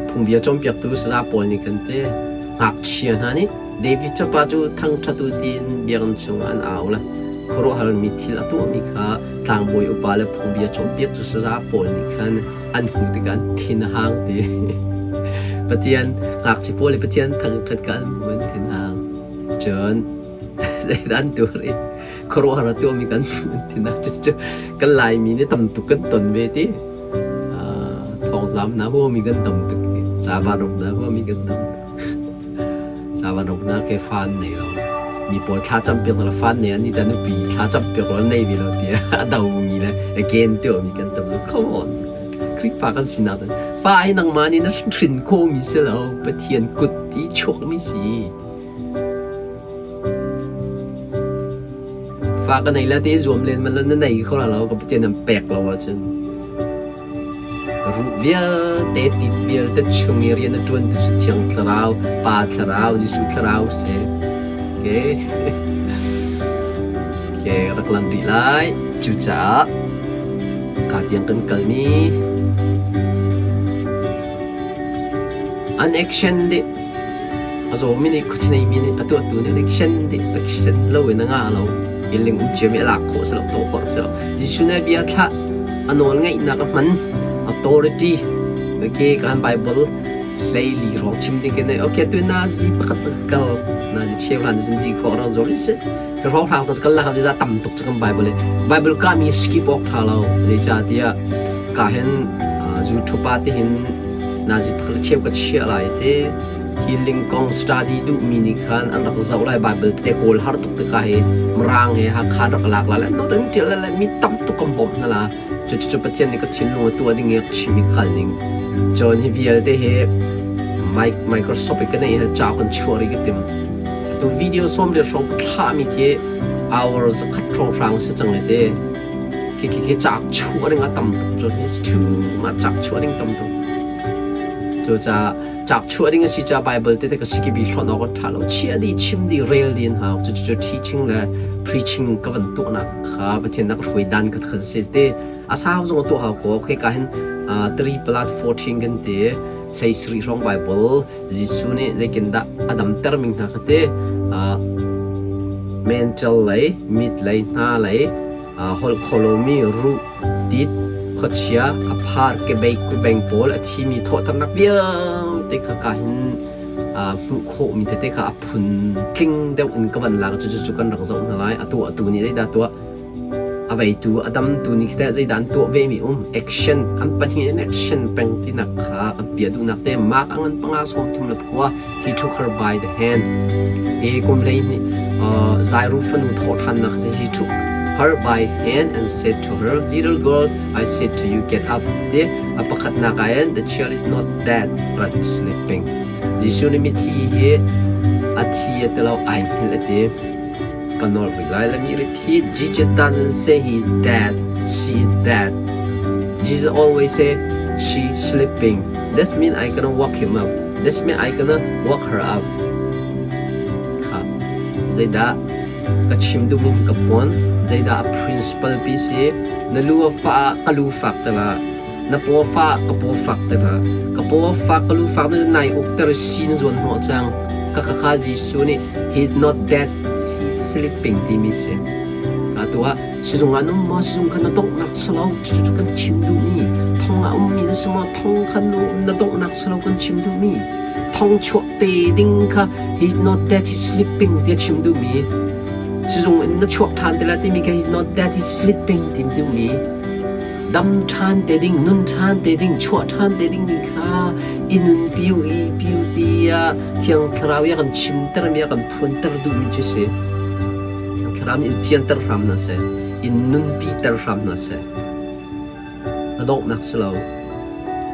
Phungbia cawnpiaktu saza pawl nih khan te ngakchia hna nih David fapa cu thangṭhatu tiin biakinn chungah an au le khuaruahharmi thil a tuahmi kha tlangbawi upa le phungbia cawnpiaktu saza pawl nih khan an hmuh tikah an thin a hang ti. Pathian ngakchia pawl i Pathian thangṭhat kha an hmuh an thin a hang. Cun zeidah an tuar i khuaruahhar a tuahmi kan hmuh cucu kan Laimi nih tam tuk kan ton ve ti. Thawngzam hna huami kan tam tuk i cavan uk hna huami kan tam tuk. Cavan uk hna ke fa an nei lo. Mi pawl thla cam piak hna fa an nei an ni ta nupi thla cam piak lo nei ve lo ti a do mi le again tuahmi kan tam tuk. Come on. Khrihfa kan sinak tan fa hi nangmah nih na hrin khawhmi si lo Pathian kut i chuakmi si. Fa ka nei la te zuam len man na nei kho la lo ka Pathian an pek lo ahcun ruh vialte tit vialte chung i rian a ṭuan tu cu Thiang Thlarau Pa Thlarau Jesuh Thlarau si okay okay rak lan rih lai cucaah ka tiang kan kalmi an action dih A zawmi nih khuachinei mi nih a tuahtu nih action dih action lo in a ngah lo. Healing um ciami a lak khawh si lo, tuah khawh rak si lo. Jesuh nih bia thlah a nawl ngeihnak a hman authority. Okay, kan Bible hlei li rong chim ding kan okay tu nazi pakhat pakhat kal nazi cheu hlan cun di khawh rak zor si ka rong hrang ta kal la za tam tuk cu kan Bible Bible ka mi skip awk tha lo zeica tiah ka hin YouTube pa te hin nazi pakhat cheu ka chia lai te healing kong study duh mi nih khan an rak zoh lai Bible te kawl har tuk te ka hi Mirang he Hakha rak lak la le no tan tial le mi tam tuk kan bawmh hna la cu cu Pathian nih ka thinlung a tuah ding i chim i kal ning John hi vialte hi Microsoft i ka nei hi ca kan chuah ri ka tim tu video som le hrawng ka thlah mi khi hour zakhat hrawng hrang si cang le te khi khi khi cak chuah ding a tam tuk cu hi too ma cak chuah ding tam tuk cu ca cak chuah ding a si ca Bible te te ka sikibi hlonh awk a ṭha lo chia di chim di rel di an hau cu cu teaching le preaching ka van tuahnak kha Pathian na ka hruai dan ka khan si te a sau zong a tuah hau ko khi ka hin 3 plus 14 kan ti hlei sri hrawng Bible Jesuh nih zeikin dah a damter ming hna kha te mental lei mit lei hna lei holh kho lomi ruh tit khuachia a phar kebei beng pawl a thimi thawhternak vialte kha ka hin hmuh khawhmi tete kha a phun tling deuh in ka van lak cu cu kan rak zoh hna lai a tuah tu nih zeidah tuah a veitu a damtu nih teh zeidah an tuah ve mi um action an pahnih in action peng tinak kha an pia duhnak te mark a ngan panga sawm thum le phua he took her by the hand he kum hlei nih Zairu fanu thawh ṭhannak he took her by hand and said to her little girl I said to you get up te a pakhatnak ah hin the child is not dead but sleeping Jesuh nih mithi hi a thi a ti lo ai hngilh a ti ka nawl rih lai let me repeat Jesus doesn't say he is dead she is dead Jesus always say she sleeping That's mean I gonna walk him up. That's mean I gonna walk her up. Kha. Zeidah ka chim duhmi ka puan zeidah a principal pi si na lu a fa ka lu fak te la na paw fa ka paw fak te la ka paw fak ka lu fak na nai uk ter sin zuan hnawh cang ka ka kha Jesuh nih he is not dead he is sleeping timi si atu ah Sizung ah na um maw? Sizung kha na donghnak si lo. Cucu kan chim duhmi. Thong ah ummi na si maw? Thong kha na donghnak si lo kan chim duhmi. Thong chuak te ding kha he's not dead, he's sleeping tiah chim duhmi. Sizung in na chuak ṭhan te lai timi kha he's not dead, he's sleeping ti duhmi. Dam ṭhan te ding, nun ṭhan te ding, chuah ṭhan te ding mi kha i nun piu i piu tiah Thiang Thlarau i a kan chimtermi, a kan phuanter duhmi cu si. Thlarau nih in fianter hram hna seh, in nunpiter hram hna seh. A donghnak si lo.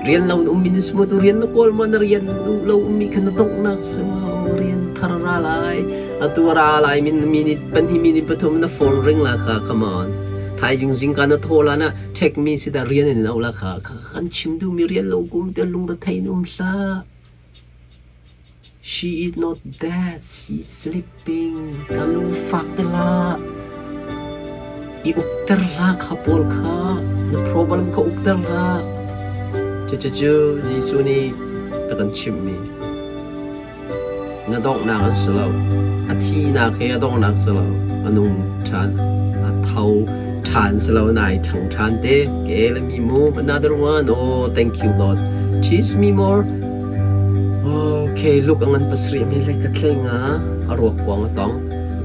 Rian lo in ummi na si maw? Tu rian na kawl maw? Na rian duh lo ummi kha na donghnak si maw? Rian thar ra lai. Atu ra lai min minute pahnih minute pathum na phone ring la kha come on. Thaizing zingka na thaw la na check mi si da rian in lo la kha kan chim duhmi rian lo kum te lungre thei in um hlah. She is not dead, she is sleeping. Ka lu fak te hlah. I ukter hlah kha pawl kha. Na problem kha ukter hlah. Cucu Jesuh nih a kan chimhmi. Na donghnak an si lo. A thihnak hi a donghnak si lo. A nung ṭhan. A tho ṭhan si lo. Nai ṭhang ṭhan te. Okay, let me move another one. Oh, thank you, Lord. Teach me more. Okay, look a ngan pasarih hme hlei ka tlei nga a ruak kuang a tong.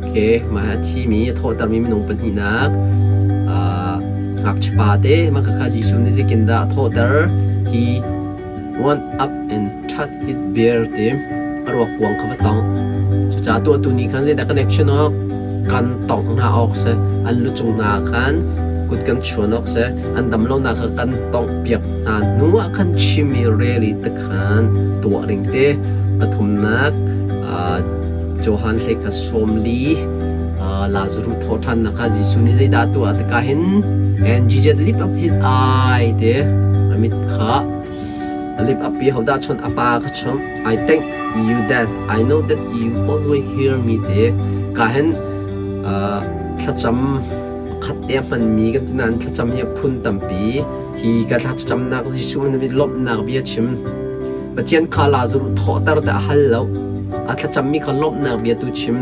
Okay, mah a thimi a thawhtermi minung pahnihnak ngakchiapa te mah khakha Jesuh nih zeitin dah a thawhter he went up and touched his bier te a ruak kuang kha va tong. Cucaah tuahtu nih khan zeidah connection awk kan tongh hna awk si an lucung hna khan kut kan chuan awk si an dam lonak kha kan tongh piak hna hnu ah khan chim i rel i tikhan tuah ding te pathumnak Johan hlei kha sawmli Lazarus thawhṭhannak kha Jesuh nih zeidah a tuah tikah hin and Jesus lift up his eye te a mit kha a lift up i hodah chon a pa kha chon I thank you that I know that you always hear me te ka hin thlacam khat te a hmanmi kan ti nain thlacam hi a phun tampi hi ka thlacamnak Jesuh nih lawmhnak bia chim Pathian kha Lazarus thawhter te a hal lo a thlacammi kha lawmhnak bia tu chim.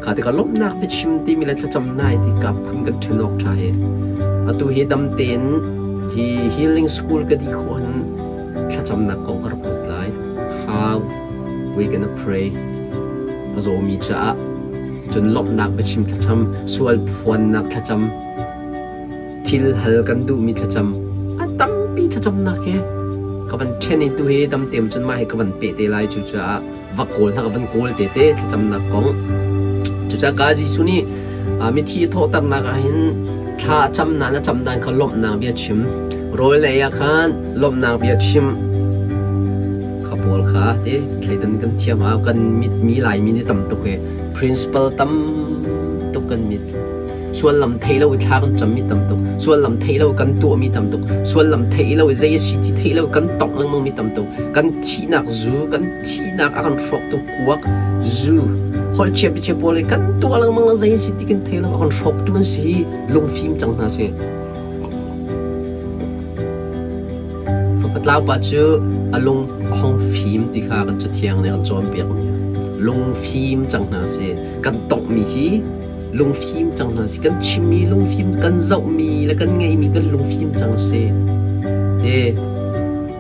Kha tikah lawmhnak biachim timi le thlacam nai ti ka phun kan ṭhen awk ṭha hi. Atu hi dam tein hi healing school ka dih khawh hin thlacamnak kong ka rak ruat lai. How we gonna pray? A zawmi caah cun lawmhnak biachim thlacam, sual phuannak thlacam, thil hal kan duhmi thlacam, a tampi thlacamnak hi ka van ṭhen i tu hi dam tein cun mah hi ka van peh te lai cucaah va kawl hna ka van kawl te te thlacamnak kong. Cucaah ka Jesuh nih mithi a thawhternak ah hin thla a cam nain a cam dan kha lawmhnak bia chim. Rawl ei ah khan lawmhnak bia chim. Kha pawl kha te thleidan kan thiam hau kan mit mi Laimi nih tam tuk hi principle tam tuk kan mit. Suallam thei lo i thla kan cammi tam tuk. Suallam thei lo kan tuahmi tam tuk. Suallam thei lo i zei a si ti thei lo kan tongh lengmangmi tam tuk. Kan thihnak zu, kan thihnak a kan hrawktu kuak, zu, holh chia biachia pawl hi kan tuah lengmang la zei a si ti kan thei lo a kan hrawktu an si. Lungfim cang hna sih. Fapa pa cu a lung a hong fim ti kha kan Cathiang nih a kan cawnpiakmi. Lungfim cang hna sih. Kan tonghmi hi lungfim cang hna sih. Kan chimmi lungfim, kan zohmi le kan ngeihmi kan lungfim cang sih. Te,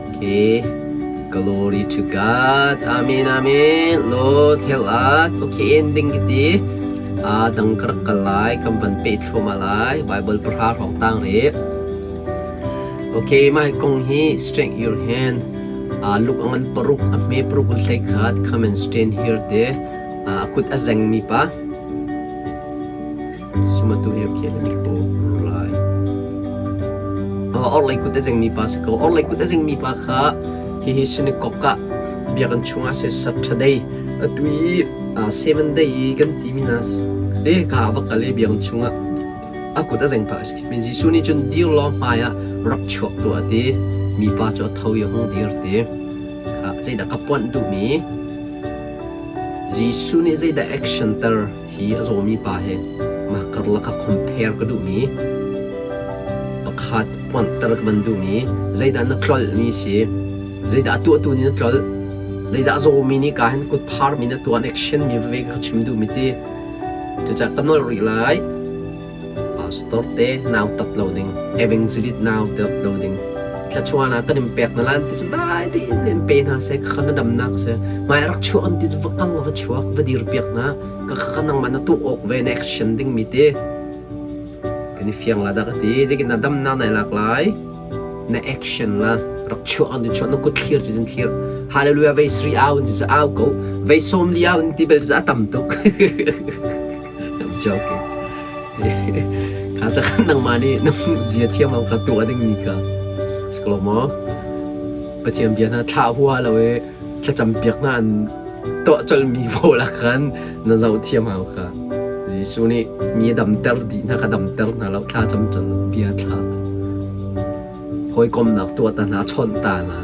okay. Glory to God. Amen, amen. Lord, help us. Okay, ending kiti. Ah, dang ka rak kal lai, kan van peh thluahmah lai. Bible pahra hrawng tang rih. Okay, mah kong hi strength your hand. Uh, luk a ngan paruk, a hme paruk in hlei khat, come and stand here te. Uh, a kut a zengmi pa. Sumatu he okay le ko lai. Uh, orlei kut a zengmi pa si ko. Orlei kut a zengmi pa kha hihi synagogue ah biakinn chungah si Saturday atu i uh, seven day i kan timi na te ka va kal i biakinn chungah A kut a zeng pah a si. Jesuh nih cun dir law hmaiah rak chuak tuah a ti. Mipa cu a tho i a hung dir ti. Kha zeidah ka puanh duhmi? Jesuh nih zeidah action ter hi a zawmi pa he mah karlak kha compare ka duhmi pakhat puanhter ka van duhmi zeidah na tlolhmi si zeidah a tuahtu nih na tlolh zeidah a zawmi nih ka hin kut pharmi na tuan action mi veve ka chim duhmi ti Cucaah ka nolh rih lai. Pastor te nau tat lo ding, evangelist nau tat lo ding. Thlachuan ah kan in pek na lan ti cu dai tein in pe hna seh, kha na damnak seh. Hmai rak chuak an ti cu va kal va chuak, va dir piak hna. Ka kha nangmah na tuah awk ve na action ding mi te. Kan i fiang la dah ka ti. Zeikin na damnak nai lak lai. Na action la rak chuah an chuah na kut thlir cu thlir. Hallelujah vei sri au ti cu au ko. Vei sawm li au ti bel cu a tam tuk. I'm joking. Kha ca kan nangmah nih na zia thiam au ka tuah ding mi ka. Siklo maw? Pathian bia hna thlah hua lo i thlacam piak hna an tuah colmi pawl ah khan na zoh thiam hau kha. Jesuh nih mi a damter dih hna ka damter hna lo thla cam cun bia thla. Hawikomnak tuah ta hna chawnh ta hna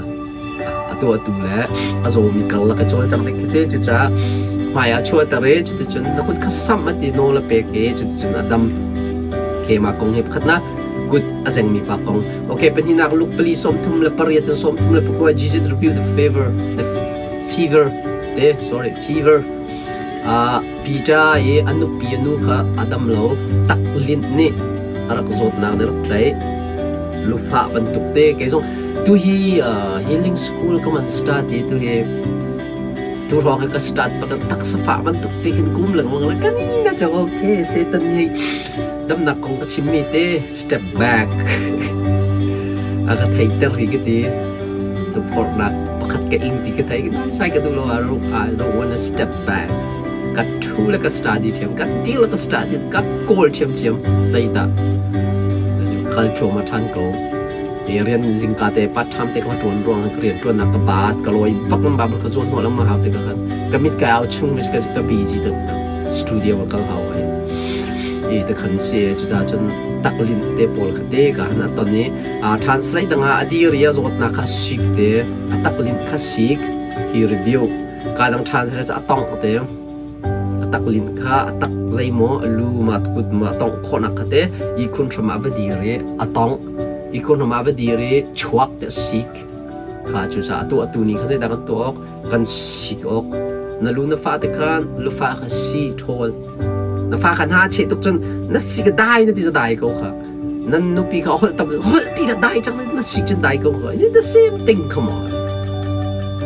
a tuahtu le a zawmi karlak i cawlcangh ding khi te cucaah hmai ah chuahter i cuticun na kut kha samh a ti nawl a pek i cuticun a dam. Kemah kong hi pakhatnak kut a zengmi pa kong. Okay, pahnihnak Luke pali 38 in 39 Jesus rebuked the fever the fever te sorry fever uh, Peter i a nupi a nu kha a dam lo tak lint nih a rak zawtnak nih rak tlaih lufah bantuk te kei zong tu hi uh, healing school ka man start i tu hi tu hrawng hi ka start bak taksa fah bantuk te khin kum lengmang le ka ni na chang okay Satan hi damnak kong ka chimmi te step back a ka theihter hi ka ti tukforhnak pakhat ka ing ti ka thei sai ka duh lo I don't want to step back ka thu le ka study thiam ka ti le ka study ka kawl thiam thiam zeidah kal thluahmah than ko rian zingka te part time te ka tuan ruang ka rian tuan nak ka bat ka loi bak lam ba ka zuan hnawh lam ma hau te ka khan ka mit ka au chung le ka ka busy tak studio ka kal hau ai i te khan si cucaah cun taklinh te pawl kha te ka han a ton i translate dangah a dir i a zawtnak kha sik te a taklinh kha sik hi review ka dang translate a tongh te a taklinh kha a tak zeimaw a lu ma kut ma tongh khawhnak kha te i khun hram ah va dir i a tongh i khun hram ah va dir i chuak te sik kha cucaah tuah tu nih kha zeidah kan tuah awk kan sik awk. Na lu na fah tikhan lufa kha si ṭhawl. Na fa kha hna cheh tuk cun na si ka dai na ti cu dai ko kha. Nan nupi kha holh tam holh ti dah dai cang na si cun dai ko kha. Is it the same thing? Come on.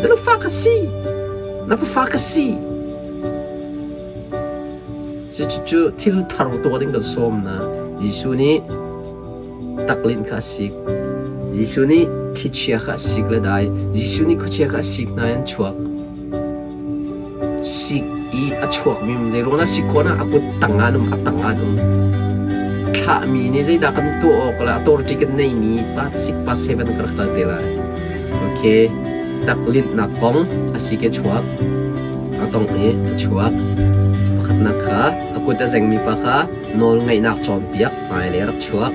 Na lufa kha si. Na pafa kha si. Cucu thil thar tuah ding kan sawm na. Jesuh nih taklinh kha a sik. Jesuh nih thlichia kha a sik le dai. Jesuh nih khuachia kha a sik hna in chuak. Sik i a chuakmi zeiruang dah sik khawh a kut tang ah an um, a tang ah an um. Thlahmi nih zeidah kan tuah awk le authority kan neimi pa sik pa seven ka rak kal te lai. Okay, taklinhnak kong a sik i a chuak. A tong i a chuak. Pakhatnak kha a kut a zengmi pa kha nawl ngeihnak cawnpiak hmailei a rak chuak.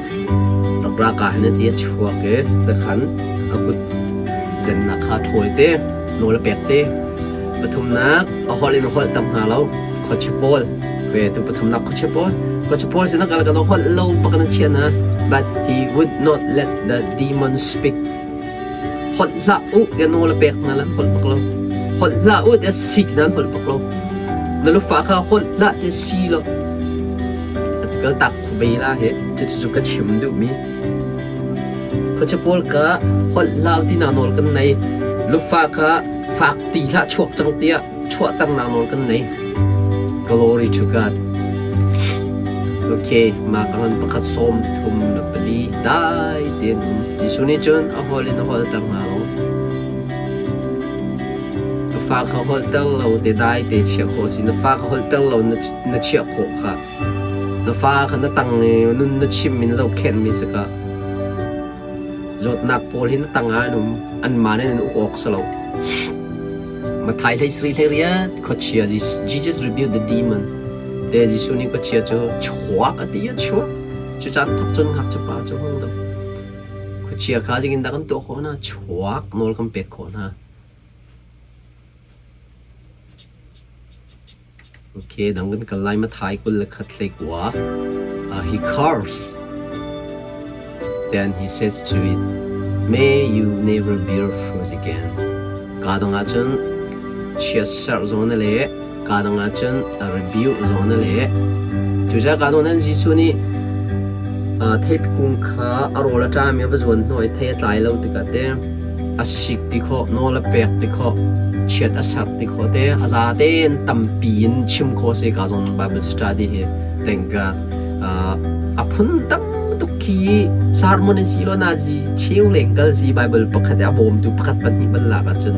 Rak ra ka hin a ti a chuak i tikhan a kut zennak kha ṭhawl te, nawl a pek te. Pathumnak a holh in a holh tam hna lo. Khuachi pawl ve tu pathumnak khuachi pawl. Khuachi pawl sin a kal kan holh lo bak in an chia na. But he would not let the demon speak. Holh hlah u tiah nawl a pek hna lan holh bak lo. Holh hlah u tiah sik nan holh bak lo. Na lufa kha holh hlah tiah si lo. Kal tak ve la he cucu ka chim duhmi. Khuacha pawl ka holh hlah ti na nawl kan nei. Lufa kha fak ti hlah chuak cang tiah chuahternak nawl kan nei. Glory to God. Okay, mah ka ngan pakhat sawm thum le pali dai tein um. Jesuh nih cun a holh in a holhter hna lo. Na fa kha holhter lo te dai te chiah khawh si. Na fa kha holhter lo na, na chiah khawh kha. Na fa kha na tang i nun na chimmi na zohkhenhmi si ka. Zawtnak pawl hi na tang ah an um. Anmah nih an uk awk si lo. Matthai hlei sarih hlei riat khuachia Jesus rebuked the demon. Te Jesuh nih khuachia cu chuak a ti a chuak. Cu caan thawk cun ngakchia pa cu hung dam. Khuachia kha zeitindah kan tuah khawh hna? Chuak nawl kan pek khawh hna. Okay, dang kan kal lai Matthai 21 hlei kua. He cursed. Then he says to it, May you never bear fruit again. Ka dang ahcun chiatserh zong na leh, ka dang ahcun a rebuke zong na leh. Cucaah ka zawn Jesuh nih theipi kung kha a rawl a ṭami a va zuan hnawh i thei a tlai lo tikah te a sik ti khawh, nawl a pek ti khawh, chiat a serh ti khawh te, a za tein tampi in chim khawh si ka zawn Bible study hi. Thank God. A phun tam tuk khi sermon in si lo na zi cheu leng kal si Bible pakhat a bawmtu pakhat pahnih ban lak ahcun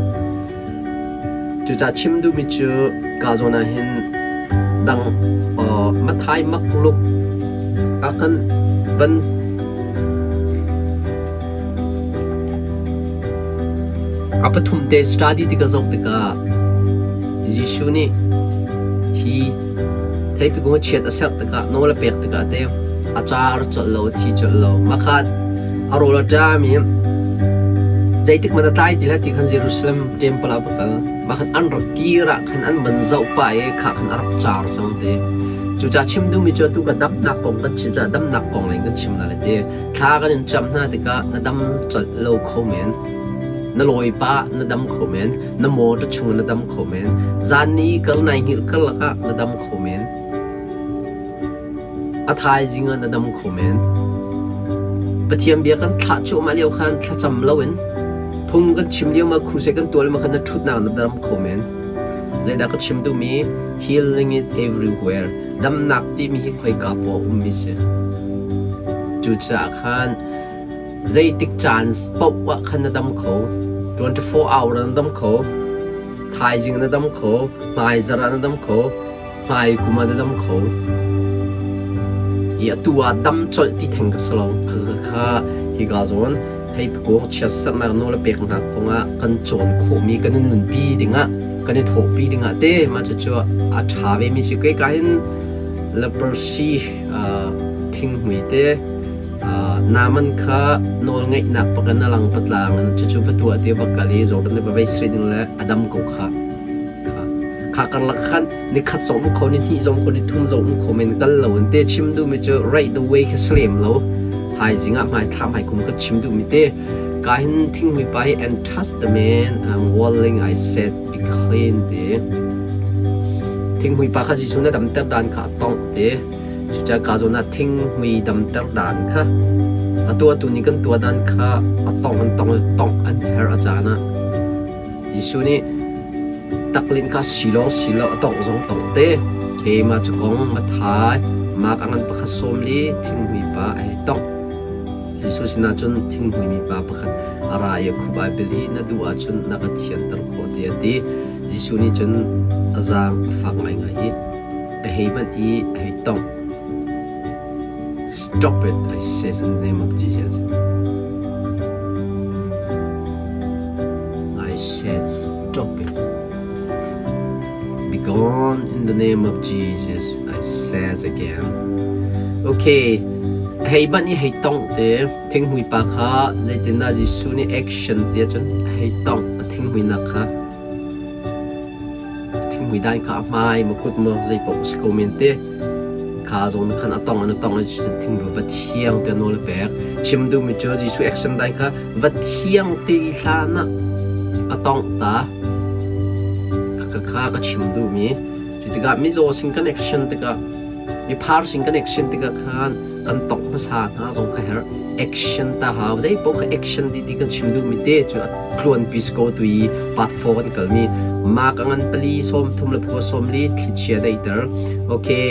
cucah chim duhmi cu ka zawn ah hin dang Mathai makluk a kan van A pathum te study ti ka zoh tikah Jesuh nih hi theipi kung chiat a serh tikah nawl a pek tikah te a car colh lo, a thi colh lo. Makhat a rawl a ṭam i zeitik hmanh a tlai ti hlah ti khan Jerusalem temple ah va kal. Mah khan an rak kir ah khan an van zoh pah i kha khan a rak car cang ti. Cucaah chim duhmi cu atu ka damnak kong kan chim caah damnak kong lei kan chim lai ti. Thla kan in camh hna tikah na dam colh lo kho men. Na lawi pah na dam kho men. Na motor chung na dam kho men. Zan ni kal nai hngilh karlak ah na dam kho men. A thaizing ah na dam kho men. Pathian bia kan thlah cuahmah lio khan thlacam loin phung kan chim lio ma crusade kan tuah lio khan na ṭhutnak na dam kho men. Zeidah ka chim duhmi healing it everywhere. Damnak timi hi khoika poah ummi si. Cucaah khan zeitik caan paoh ah khan na dam kho. 24 hour na dam kho. Thaizing na dam kho. Hmaizarh ah na dam kho. Hmai kum ah na dam kho. I atu ah dam colh ti theng ka si lo. Kha kha kha hika zawn theipakung chiatserhnak nawl a peknak kongah kan cawn khawhmi kan i nunpi dingah kan i thawhpi dingah te mah cucu a ṭha vemi si. Kei ka hin leprosy thinghmui te Naaman kha nawlngeihnak pakin a lang patlang in cucu va tuah ti va kal i Jordan va vei sri ding le a dam ko kha. Kha karlak khan nikhat zong um kho ni hnih zong kho ni thum zong um kho men kal lo in te chim duhmi cu right the way kha slem lo thaizing ah hmai thla hmai kum ka chim duhmi te ka hin thinghmui pa hi and trust the man I'm willing I said be clean te. Thinghmui pa kha Jesuh na damter dan kha a tongh te. Cucaah ka zawn ah thinghmui damter dan kha atu atu nih kan tuah dan kha a tongh an tongh tongh an herh a caan ah. Jesuh nih taklinh kha si lawng si lo a tongh zong tongh te. Keimah cu kong Matthai Mark a ngan pakhat 40 thinghmui pa a hei tongh. Jesuh sinah cun thinghmui mipa pakhat a ra i a khup ai bil i na duh ahcun na ka thianter khawh tiah a ti. Jesuh nih cun a zaang a fak ngaingai i a hei banh i a hei tongh. Stop it, I says in the name of Jesus. I said stop it. Be gone in the name of Jesus, I says again. Okay, hei banh i hei tongh te thinghmui pa kha zeitindah Jesuh nih action ti ahcun a hei tongh a thinghmuinak kha thinghmui dan kha a hmai maw kut maw zei paoh si ko men te kha zawn khan a tong an a tong i thinghmui va thiang te nawl a pek chim duhmi cu Jesuh action dan kha va thiang te hlan ah a tongh ta kha ka chim duhmi cu tikah mizaw sin kan action tikah miphar sin kan action tikah khan kan tongh hmasa hna zong kha herh action ta hau zei paoh kha action ti ti kan chim duhmi te cu a tluan pi ko tu i part 4 kan kalmi mak a ngan pali sawm thum le phua sawm li thlichia daihter okay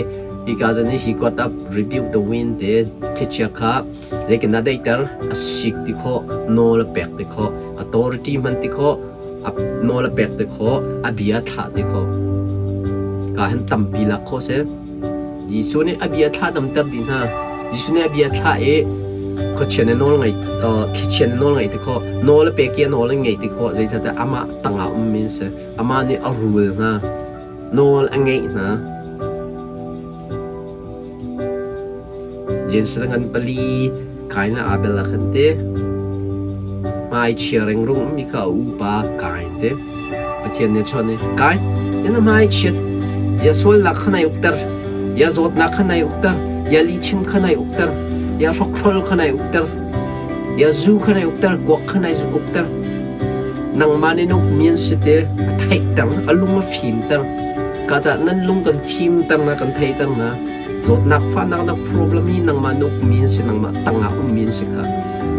hika zan hi he got up rebuke the wind te thlichia kha zeikin dah daihter a sik ti khawh nawl a pek ti khawh authority hman ti khawh a nawl a pek ti khawh a bia thlah ti khawh ka han tampi lak khawh si Jesuh nih a bia thlah damter dih hna. Jesuh nih a bia thlah i khuachia nih nawl ngei thlichia nih nawl ngei ti khawh, nawl a pek i a nawl an ngei ti khawh, zeicahtiah amah tangah ummi an si. Amah nih a rul hna, nawl a ngeih hna. Jesuh ngan pali Kain le Abel ah khan ti hmaichia rengrung ummi kha a upa Kain ti Pathian nih a chawnh i Kain na hmaichiat ya sualnak kha nai ukter ya zawtnak kha nai ukter ya lihchim kha nai ukter ya hrokhrol kha nai ukter ya zu kha nai ukter kuak kha nai ukter nangmah nih na ukmi an si te a theihter a lung a fimter ka cah nan lung kan fimter na kan theihter na Zawtnak fahnak na problem hi nangmah na ukmi an si, nangmah tangah ummi an si kha.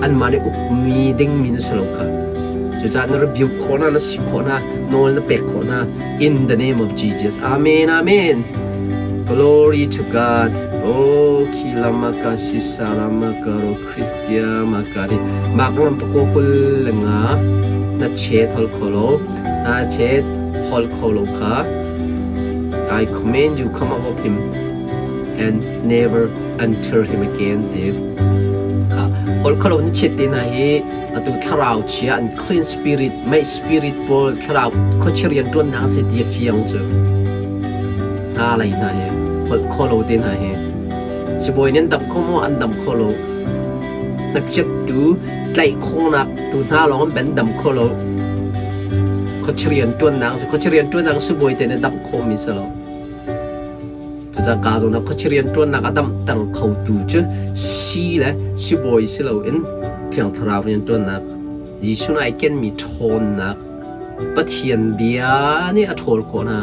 Anmah nih ukmi dingmi na si lo kha. Cucaah na rebuke khawh hna, na sik khawh hna, nawl na pek khawh hna. In the name of Jesus. Amen, amen. Glory to God. Oh, khilamaka sisarama karo Christia makari. Mak lam pako kul lenga na chet hol kholo. Na chet hol kholo kha. I command you come out of him and never enter him again ti kha hol kholo na chet te na hi atu thlarau chia an clean spirit mei spirit pawl thlarau khuachia rian tuan nak si ti fiang cu hna lei hna hi hol kholo te hna hi sibawi nih an dam kho maw an dam kho lo hnakchet tu tlaih khawhnak tu hna lawng an ben dam kho lo khuachia rian tuannak si khuachia rian tuannak sibawi te nih damh khawhmi si lo cucaah ka zawn ah khuachia rian tuannak a damhter khotu cu si le sibawi si loin Thiang Thlarau rian tuannak Jesuh nih ai kenmi ṭhawnnak Pathian bia nih a ṭhawl khawh hna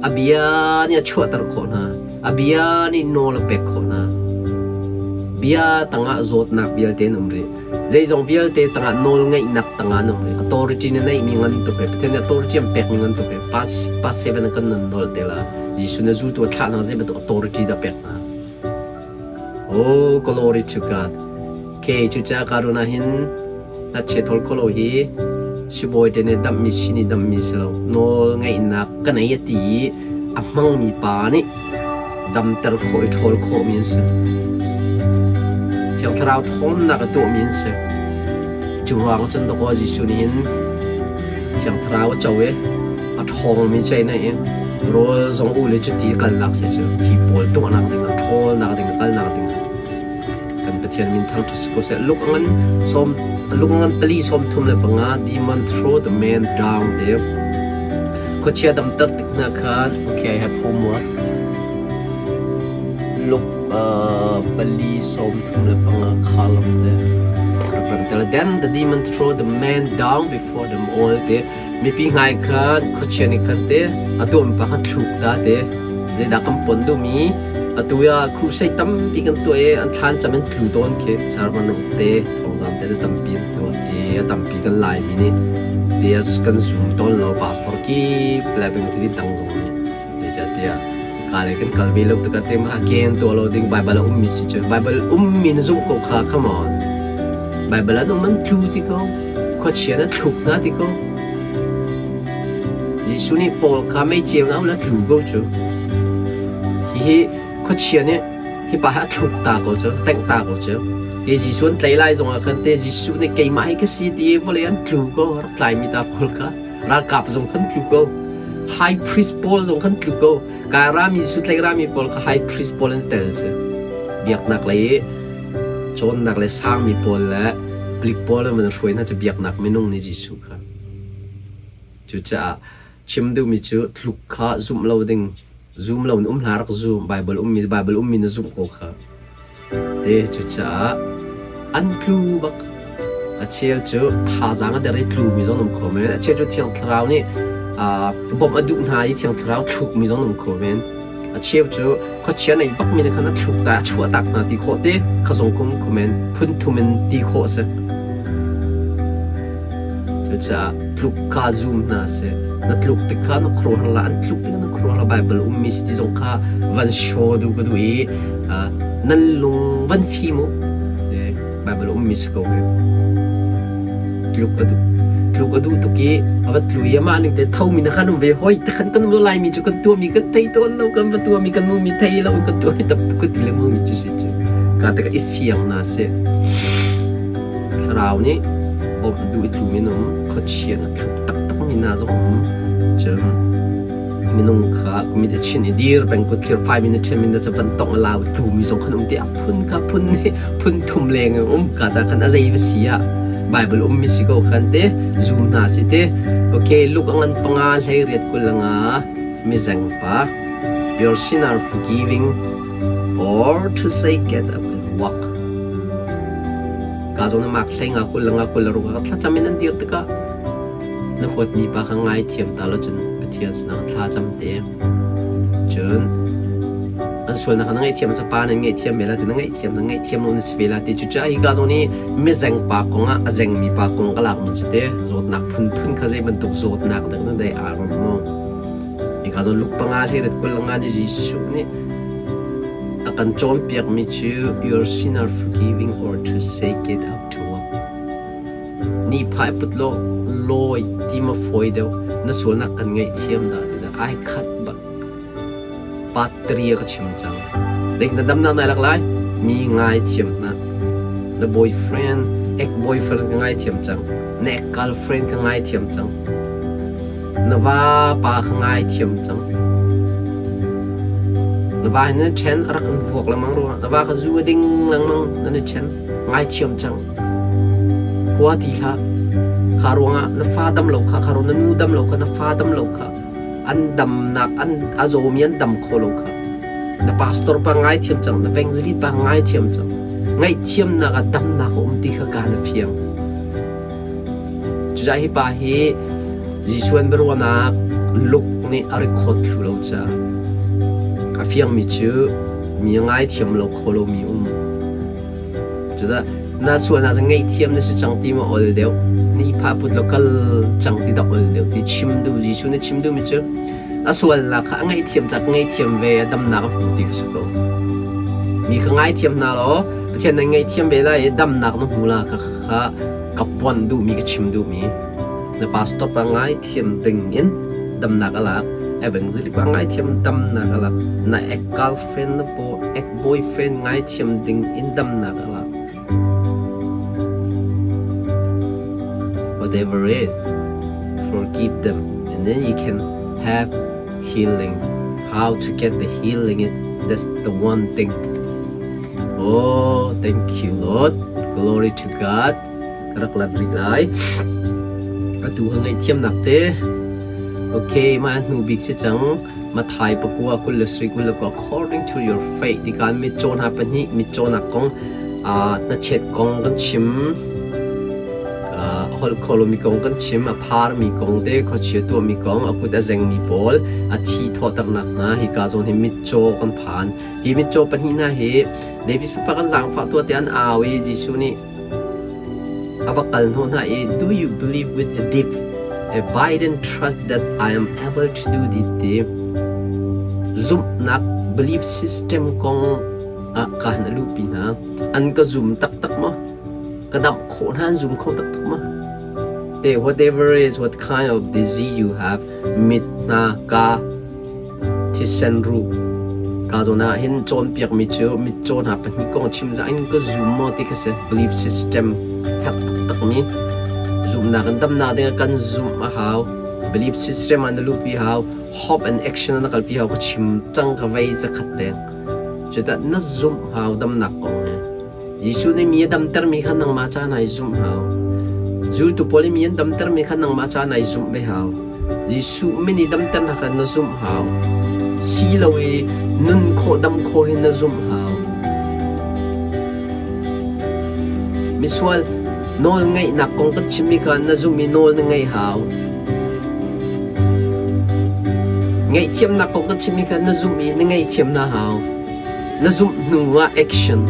A bia nih a chuahter khawh hna. A bia nih nawl a pek khawh hna. Bia tangah zawtnak vialte an um rih. Zeizong vialte tangah nawl ngeihnak tangah an um rih. Authority na neihmi ngan tuk he. Pathian nih authority an pekmi ngan tuk he. Pas, pas seven ah kan nan nawl te la. Jesuh na zultu a thlah hna zei bantuk authority dah pek hna. Oh, glory to God. Okay, cucaah karuna hin hnachet hol kholo hi sibawi te nih damhmi si nih damhmi si lo. Nawl ngeihnak ka nei a ti i a hmangmi pa nih damter khawh i ṭhawl khawhmi an si. Thiang Thlarau ṭhawnnak a tuahmi an si. Cu ruang cun dawkaw Jesuh nih hin Thiang Thlarau a co i a ṭhawngmi cu ei na i rawl zong u le cuti kalnak si cu hi pawl tuahnak dingah ṭhawlnak dingah kalnak dingah kan Pathian min thangṭhat si ko seh. Luke ngan sawm Luke ngan pali sawm thum le panga demon throw the man down te khuachia damter tik hna khan okay I have homework Luke pali sawm thum le panga khalam te. Ram Then the demon throw the man down before them all te mipi ngai khan khuachia nih khan te a tuahmi pa kha thluk ta te zeidah kan pon duhmi atu ah crusade tampi kan tuah i an thlan cam in tlu tawn khi sermon te thawngzam te tampi an tuah i a tampi kan Laimi nih te kan zum tawn lo pastor kip le bengzili dang zong nih Zeicahtiah ka le kan kal ve lo tikah te mah ken tuah lo ding Baibal a ummi si cun Baibal ummi na zumh ko kha come on. Baibal an um an tlu ti ko. Khuachia na thluk hna ti ko. Jesuh nih Paul kha mei ceu na la tlu ko cu. Hihi khuachia nih hi pa hi a thluk ta ko cu, tengh ta ko cu. Hi Jesuh an tlai lai zongah khan te Jesuh nih keimah hi ka si ti i vawlei an tlu ko rak tlaimi ta Paul kha. Ralkap zong khan tlu ko. High priest pawl zong khan tlu ko. Kai rami Sutlei rami pawl kha high priest pawl an tel cu. Biaknak lei i cawnnak le sangmi pawl le palik pawl an van hruai hna cu biaknak minung nih Jesuh kha. Cucaah chim duhmi cu tluk kha zumh lo ding zum lo in um hlah rak zum Bible ummi Bible ummi na zumh ko kha. Te cucaah an tlu bak. A cheu cu thazaang a der i tlumi zong an um kho men. A cheu cu Thiang Thlarau nih bawmh a duh hna i Thiang Thlarau thlukmi zong an um kho men. A cheu cu khuachia nei bakmi nih khan a thluk ta a chuah tak hna ti khawh te kha zong kum kho men. Phun thum in ti khawh a si. Cucaah tluk kha zum hna seh. Na tluk tik kha na khuaruahhar la, an tluk tik na khuaruahhar la Baibal ummi si ti zong kha van show duh ka duh i nan lung van fim u. Baibal ummi si ko hi. Tluk a duh. Tluk a duh tuk i a va tlu i amah ning te thomi na khan um ve hoi te khan kan um laimi cu kan tuahmi kan thei tawn lo kan va tuahmi kan mumi thei lo kan tuahmi tam tuk ti lengmang mi cu si cu ka te ka i fiang na si. Thlarau nih bawmh duh i tlu minung khuachia na thluk taktakmi hna zong um. Cun minung kha mit a chin i dir peng kut thlir 5 minute 10 minute cu van tongh a lau tlumi zong khan um ti a phun kha phun nih phun thum leng in um ka ca khan a zei va si ah Bible ummi si ko khan te zoom hna si te okay Luke a ngan panga hlei riat kul nga mizeng pa your sin are forgiving or to say get up and walk. Ka zong na mak hlei nga kul nga kul ruk ka thlacam in an dir tikah na huatmi pa kha ngai thiam ta lo cun Pathian sinah thla cam te. Cun an sualnak kha na ngaihthiam ca pa nan ngaihthiam ve la ti na ngaihthiam na ngaihthiam lo na si ve la ti cu hi ka zong nih mizeng pa kong ah a zengmi pa kong ka lakmi cu te zawtnak phunphun kha zei bantuk zawtnak dak na dai aa ram maw Hika zawn Luke panga hlei 20 nga nih Jesuh nih a kan cawnpiakmi cu your sin are forgiving or to say get up to walk. Ni phai put law lawi ti ma fawi deuh na sualnak kan ngaihthiam dah ti dah ai khat bak. Patria ka chim cang. Dek na damnak nai lak lai mi ngai thiam hna. Na boyfriend, ex boyfriend ka ngai thiam cang. Na ex girlfriend ka ngai thiam cang. Na vapa kha ngaithiam cang. Na va hi nan i ṭhen, a rak in vuak lengmang rua. Na va kha zu a ding lengmang, nan i ṭhen. Ngaithiam cang. Hua ti hlah. Kha ruangah na fa dam lo kha, kha ruang na nu dam lo kha, na fa dam lo kha, an damnak, an a zawmi an dam kho lo kha. Na pastor pa ngaithiam cang, na evangelist pa ngaithiam cang. Ngaihthiamnak ah damnak a um ti kha ka na fiang. Cucaah hi pa hi Jesuh an biaruahnak Luke nih a record thlu lo caah a fiangmi cu mi a ngaithiam lo kho lomi um. Cucaah na sualnak cu ngaihthiam na si cang ti ma ol deuh, na i phah put lo kal cang ti dah ol deuh ti chim duh Jesuh nih chim duhmi cu a sualnak kha a ngaihthiam caah ka ngaihthiam ve a damnak a hmu ti kha si ko. Mi kha ngaithiam hna law Pathian nan ngaihthiam ve lai i damnak na hmu la kha kha ka puan duhmi ka chim duhmi na pastor pa ngaithiam ding in damnak a lak evangelist pa ngaithiam damnak a lak na ex girlfriend na bo ex boyfriend ngaithiam ding in damnak a lak whatever it forgive them and then you can have healing how to get the healing it that's the one thing Oh, thank you Lord. Glory to God. Ka rak lat rih lai. Atu ha ngaihthiamnak te. Okay, mah hnu bik si cang. Mathai pakua 23 21 according to your faith ti kan mitcaw hna pahnih mitcawnak kong uh, hnachet kong kan chim. Holh kho lomi kong kan chim, a pharmi kong te, khuachia tuahmi kong, a kut a zengmi pawl, a thi thawhternak hna, hika zawn hi mitcaw kan phan. Hi mitcaw pahnih hna hi David fapa kan zaangfah tuah tiah an au i Jesuh nih a va kal hnawh hna i Do you believe with a deep abiding trust that I am able to do this ti zumhnak belief system kong ah ka han a luhpi hna. An ka zum taktak maw? Ka damh khawh hna an zum kho taktak maw? Te whatever is what kind of disease you have mit hna ka thisen ruh ka zawn ah hin cawnpiakmi cu mitcaw hna pahnih kong chim zah in ka zum maw ti kha si belief system herh taktakmi zumhnak in damnak ding ah kan zumh a hau belief system ah na luhpi hau hope and action ah na kalpi hau ka chim cang ka vei zakhat leng cudah na zumh hau damnak kong he Jesuh nih mi a damtermi kha nangmah ca nai zumh hau. Zultu pawl i mi an damtermi kha nangmah ca nai zumh ve hau. Jesuh min i damternak kha na zumh hau. Si lo i nun khawh dam khawh hi na zumh hau. Misual nawl ngeihnak kong kan chimmi kha na zumh i nawl na ngeih hau. Ngaihthiamnak kong kan chimmi kha na zumh i na ngaihthiam na hau. Na zumh hnu ah action.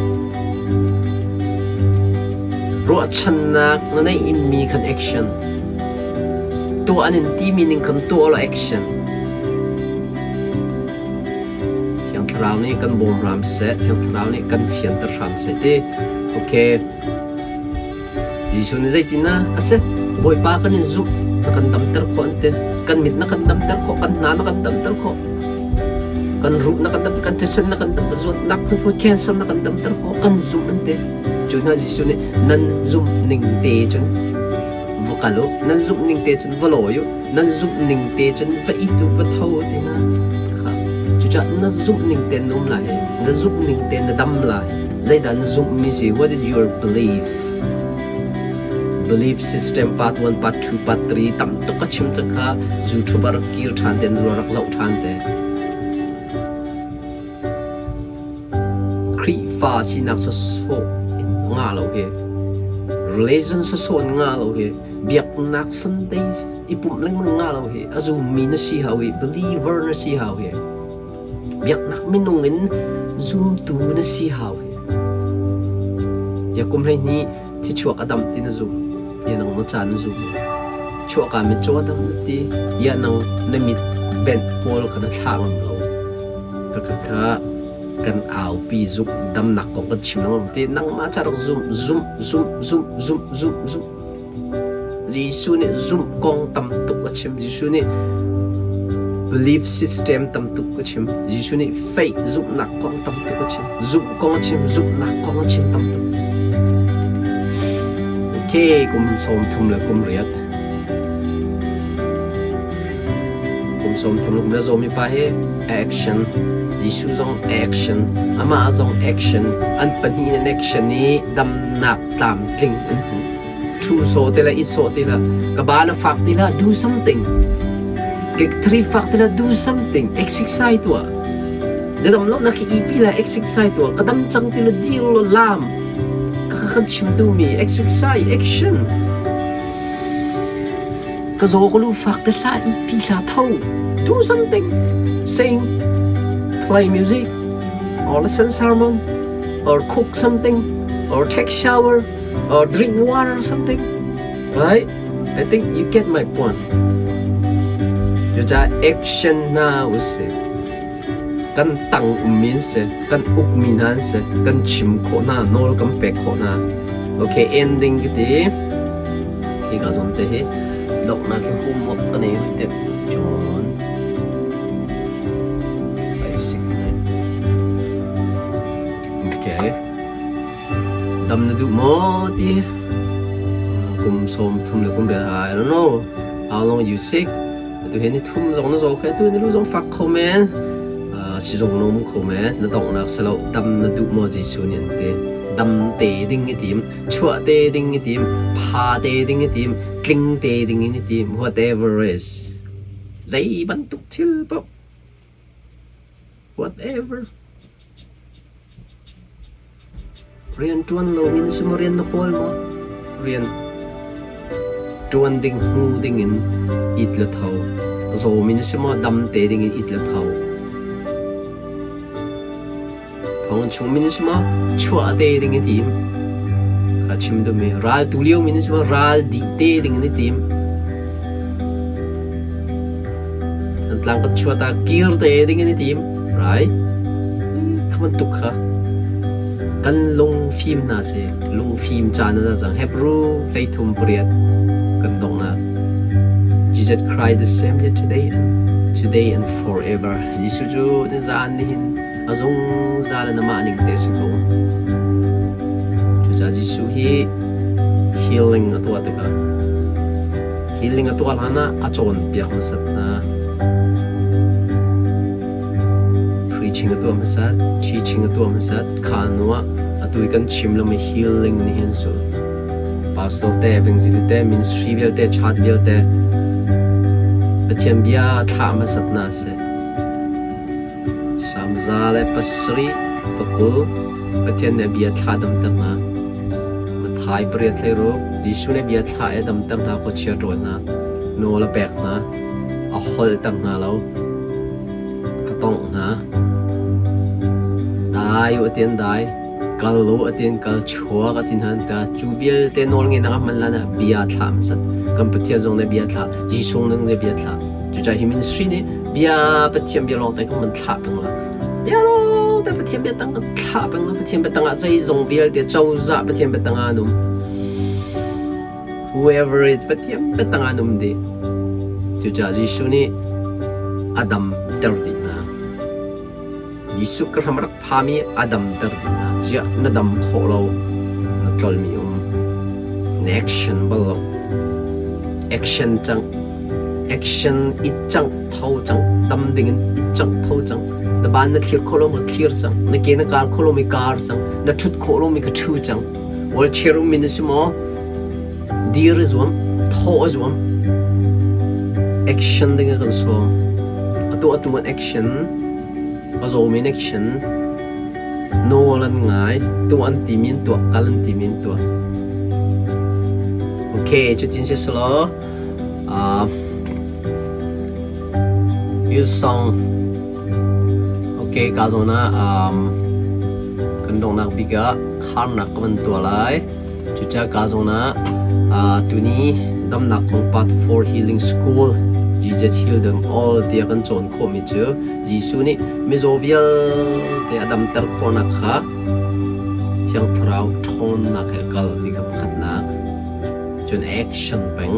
Ruahchannak na neih mi khan action. Tuah an in timi ning khan tuah law action. Thiang Thlarau nih kan bawm hram seh, Thiang Thlarau nih kan fianter hram seh ti. Okay. Jesuh nih zeitin ah a si? Bawipa kan in zumh, na kan damter khawh an ti. Kan mit na kan damter khawh, kan hna na kan damter khawh, kan ruh na kan damter, kan thisen na kan damter, zawtnak phunphun cancer na kan damter khawh, kan zumh an ti. Cu hna Jesuh nih nan zumh ning te cun va kal u, nan zumh ning te cun va lawi u, nan zumh ning te cun va it u, va tho u ti hna. Kha. Cucaah na zumh ning tein na um lai, na zumh ning tein na dam lai. Zeidah na zumhmi si? What is your belief? Belief system part 1, part 2, part 3 tam tuk a chim cang kha YouTube ah rak kir ṭhan te, na rak zoh ṭhan te. Khrihfa sinak sawsawh in nga lo hi, religion sawsawh in nga lo hi, biaknak Sunday i pumh lengmang nga lo hi, a zummi na si hau hi, believer na si hau hi. Biaknak minung in zumtu na si hau hi. Ya kum 12 thichuak a dam ti na zum. Ya nang na ca na zum. Chuahka mitcaw a dam na ti. Ya nang na mit benh pawl kha na thlah ngam lo. Ka kha kha kan aupi zumh damnak kong kan chim lengmang ti nangmah ca rak zum zum zum zum zum zum zum Jesuh nih zumh kong tam tuk a chim. Jesuh nih belief system tam tuk a chim. Jesuh nih faith zumhnak kong tam tuk a chim. Zumh kong a chim, zumhnak kong a chim tam tuk. Okay, kum 38. Kum 30 le kum le zawmi pa hi action. Jesuh zong action, amah zong action, an pahnih in action i damnak tlamtling an hmu. Ṭhu sawh ti le i sawh ti hlah, ka ba na fak ti hlah, do something. Kek fak ti hlah, do something. Exercise tuah. Na dam lo nak i pi la exercise tuah. Ka dam cang ti lo dir lo lam. Ka ka kan chim tu mi exercise action. Ka zaw ka lu fak te hlah i pi hlah tho. Do something. Sing, play music, or listen sermon, or cook something, or take shower, or drink water or something. Right? I think you get my point. Cucaah action hna usih. Kan tang ummi an si, kan ukmi hna an si, kan chim khawh hna, nawl kan pek khawh hna. Okay, ending ka ti. Hi ka zawn te hi donghnak hi homework ka nei hoi te. John 5, 6, 9. Okay. Dam na duh maw ti kum 30 le kum riat I don't know how long you sick atu hi ni thum zong na zaw khe atu ni lu zong fak kho men sizung na um kho men na donghnak si lo dam na duh maw Jesuh nih an ti dam te ding i tim chuah te ding i tim pha te ding i tim tling te ding in i tim whatever is zei bantuk thil paoh whatever Rianṭuan loin si maw rian na kawl maw? Rian. Ṭuan ding hmu dingin it le tho. Zawm in si maw dam te dingin it le tho. Thong chung min si maw chuah te ding i tim. Kha chim duhmi ral tu lio min si maw ral dih te ding in i tim. Tlang kan chuah ta kir te ding in i tim. Right? Kha bantuk kha kan lungfim hna si. Lungfim caan a cang. Hebrew 38 kan donghnak. Jesus Christ the same yesterday and today and forever. Jesuh cu nizaan nihin a zungzal in amah ning te si ko. Cucaah Jesuh hi healing a tuah tikah healing a tuah hlan ah a cawnpiak hmasat hna. Preaching a tuah hmasat, teaching a tuah hmasat, kha hnu ah atu i kan chim lomi healing nih hin cu pastor te, evangelist te, ministry vialte, church vialte Pathian bia thlah hmasat hna a si. Salm 107, Pathian nih a bia thlah damter hna. Matthai 8:16 Jesuh nih bia thlah i damter hna, khuachia ṭawl hna, nawl a pek hna, a holhter hna lo, a tongh hna. Dai u ti an dai, kal u ti an kal, chuak a ti hna an ta. Cu vialte nawl ngeihnak a hman lan ah bia thlah hmasat. Kan Pathian zong nih bia thlah, Jesuh nih bia thlah. Cucaah hi ministry nih bia Pathian bia lawng te kan van thlah peng la. Bia lawng te Pathian bia tang kan thlah peng la. Pathian bia tang ah zeizong vialte cozah Pathian bia tang ah an um. Whoever is Pathian bia tang ah an um dih. Cucaah Jesuh nih a damter dih hna. Jesuh ka hram rak phami a damter dih hna. Ziah na dam khawh lo, na tlolmi um. Na action bal lo. Action cang. Action i cangh tho cang. Dam dingin i cangh tho cang. Na ban na thlir khawh lo ma thlir cang. Na ke na kar khawh lo mi kar cang. Na ṭhut khawh lo mi ka ṭhu cang. Wheelchair ummi na si maw? Dir i zuam, thawh i zuam. Action ding a kan sawm. Atu atu an action, a zawmi in action. Nawl an ngai, tuah an timi an tuah, kal an timi an tuah. Okay, cutin si selaw, Hillsong Okay, ka zawn ah kan donghnak bik ah kharnak ka van tuah lai. Cucaah ka zawn ah tuni damnak kong part 4 healing school Jesus heal them all tiah kan cawn khawhmi cu Jesuh nih mizaw vialte a damter khawhnak kha Thiang Thlarau ṭhawnnak he kal ti kha pakhatnak. Cun action peng.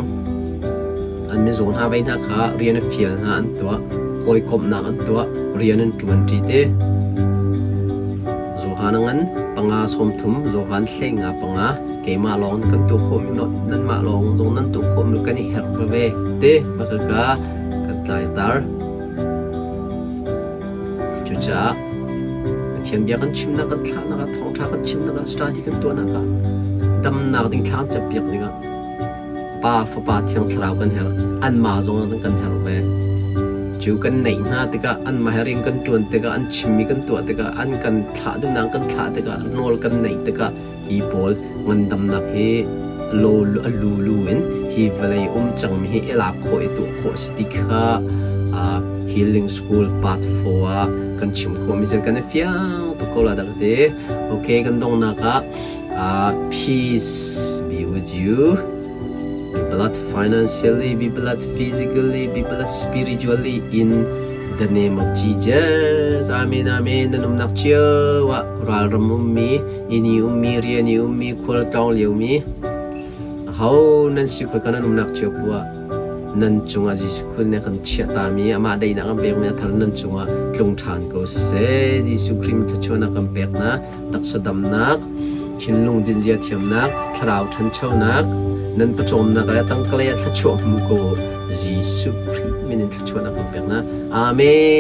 An mizaw hna vei hna kha rian a fial hna an tuah, hawikomhnak an tuah, rian an ṭuanṭi ti. Johan a ngan panga 30, Johan 15 panga, keimah lawng kan tuah khawhmi nanmah lawng zong nan tuah khawhmi kan i herh veve ti makaka kan tlaitar. Cucaah Pathian bia kan chimnak, kan thlahnak ah, thawngṭha kan chimnak ah, study kan tuahnak ah, damnak ding thla kan campiak dingah Pa, Fapa, Thiang Thlarau kan herh. Anmah zong an kan herh ve. Cu kan neih hna tikah, anmah he rian kan ṭuan tikah, an chimmi kan tuah tikah, an kan thlah duhnak kan thlah tikah, nawl kan neih tikah hi pawl ngandamnak hi lo a lulu in hi vawlei um cangmi hi i lak khawh i tuah khawh a si ti kha Healing School Part 4 ah kan chim khawhmi cu kan i fiang tuk ko la dak ti. Okay, kan donghnak ah Peace be with you. Be blessed financially, be blessed physically, be blessed spiritually in the name of Jesus. Amen, amen. Nan umnak cio ah ralram ummi, inn i ummi, rian i ummi, khual tlawng liomi, ho nan si khoi ka nan umnak cio pu ah nan cungah Jesuh Khrih nih kan chiah tami amah daihnak kan pekmi a thar nan cungah tlung ṭhan ko seh. Jesuh Khrih min thluachuahnak kan pek hna. Taksa damnak, thinlung dinzia thiamnak, thlarau ṭhanchonak, nan pawcawmnak le tangkalei ah thluachuah hmu ko Jesuh Khrih min in thluachuahnak kan pek hna. Amen.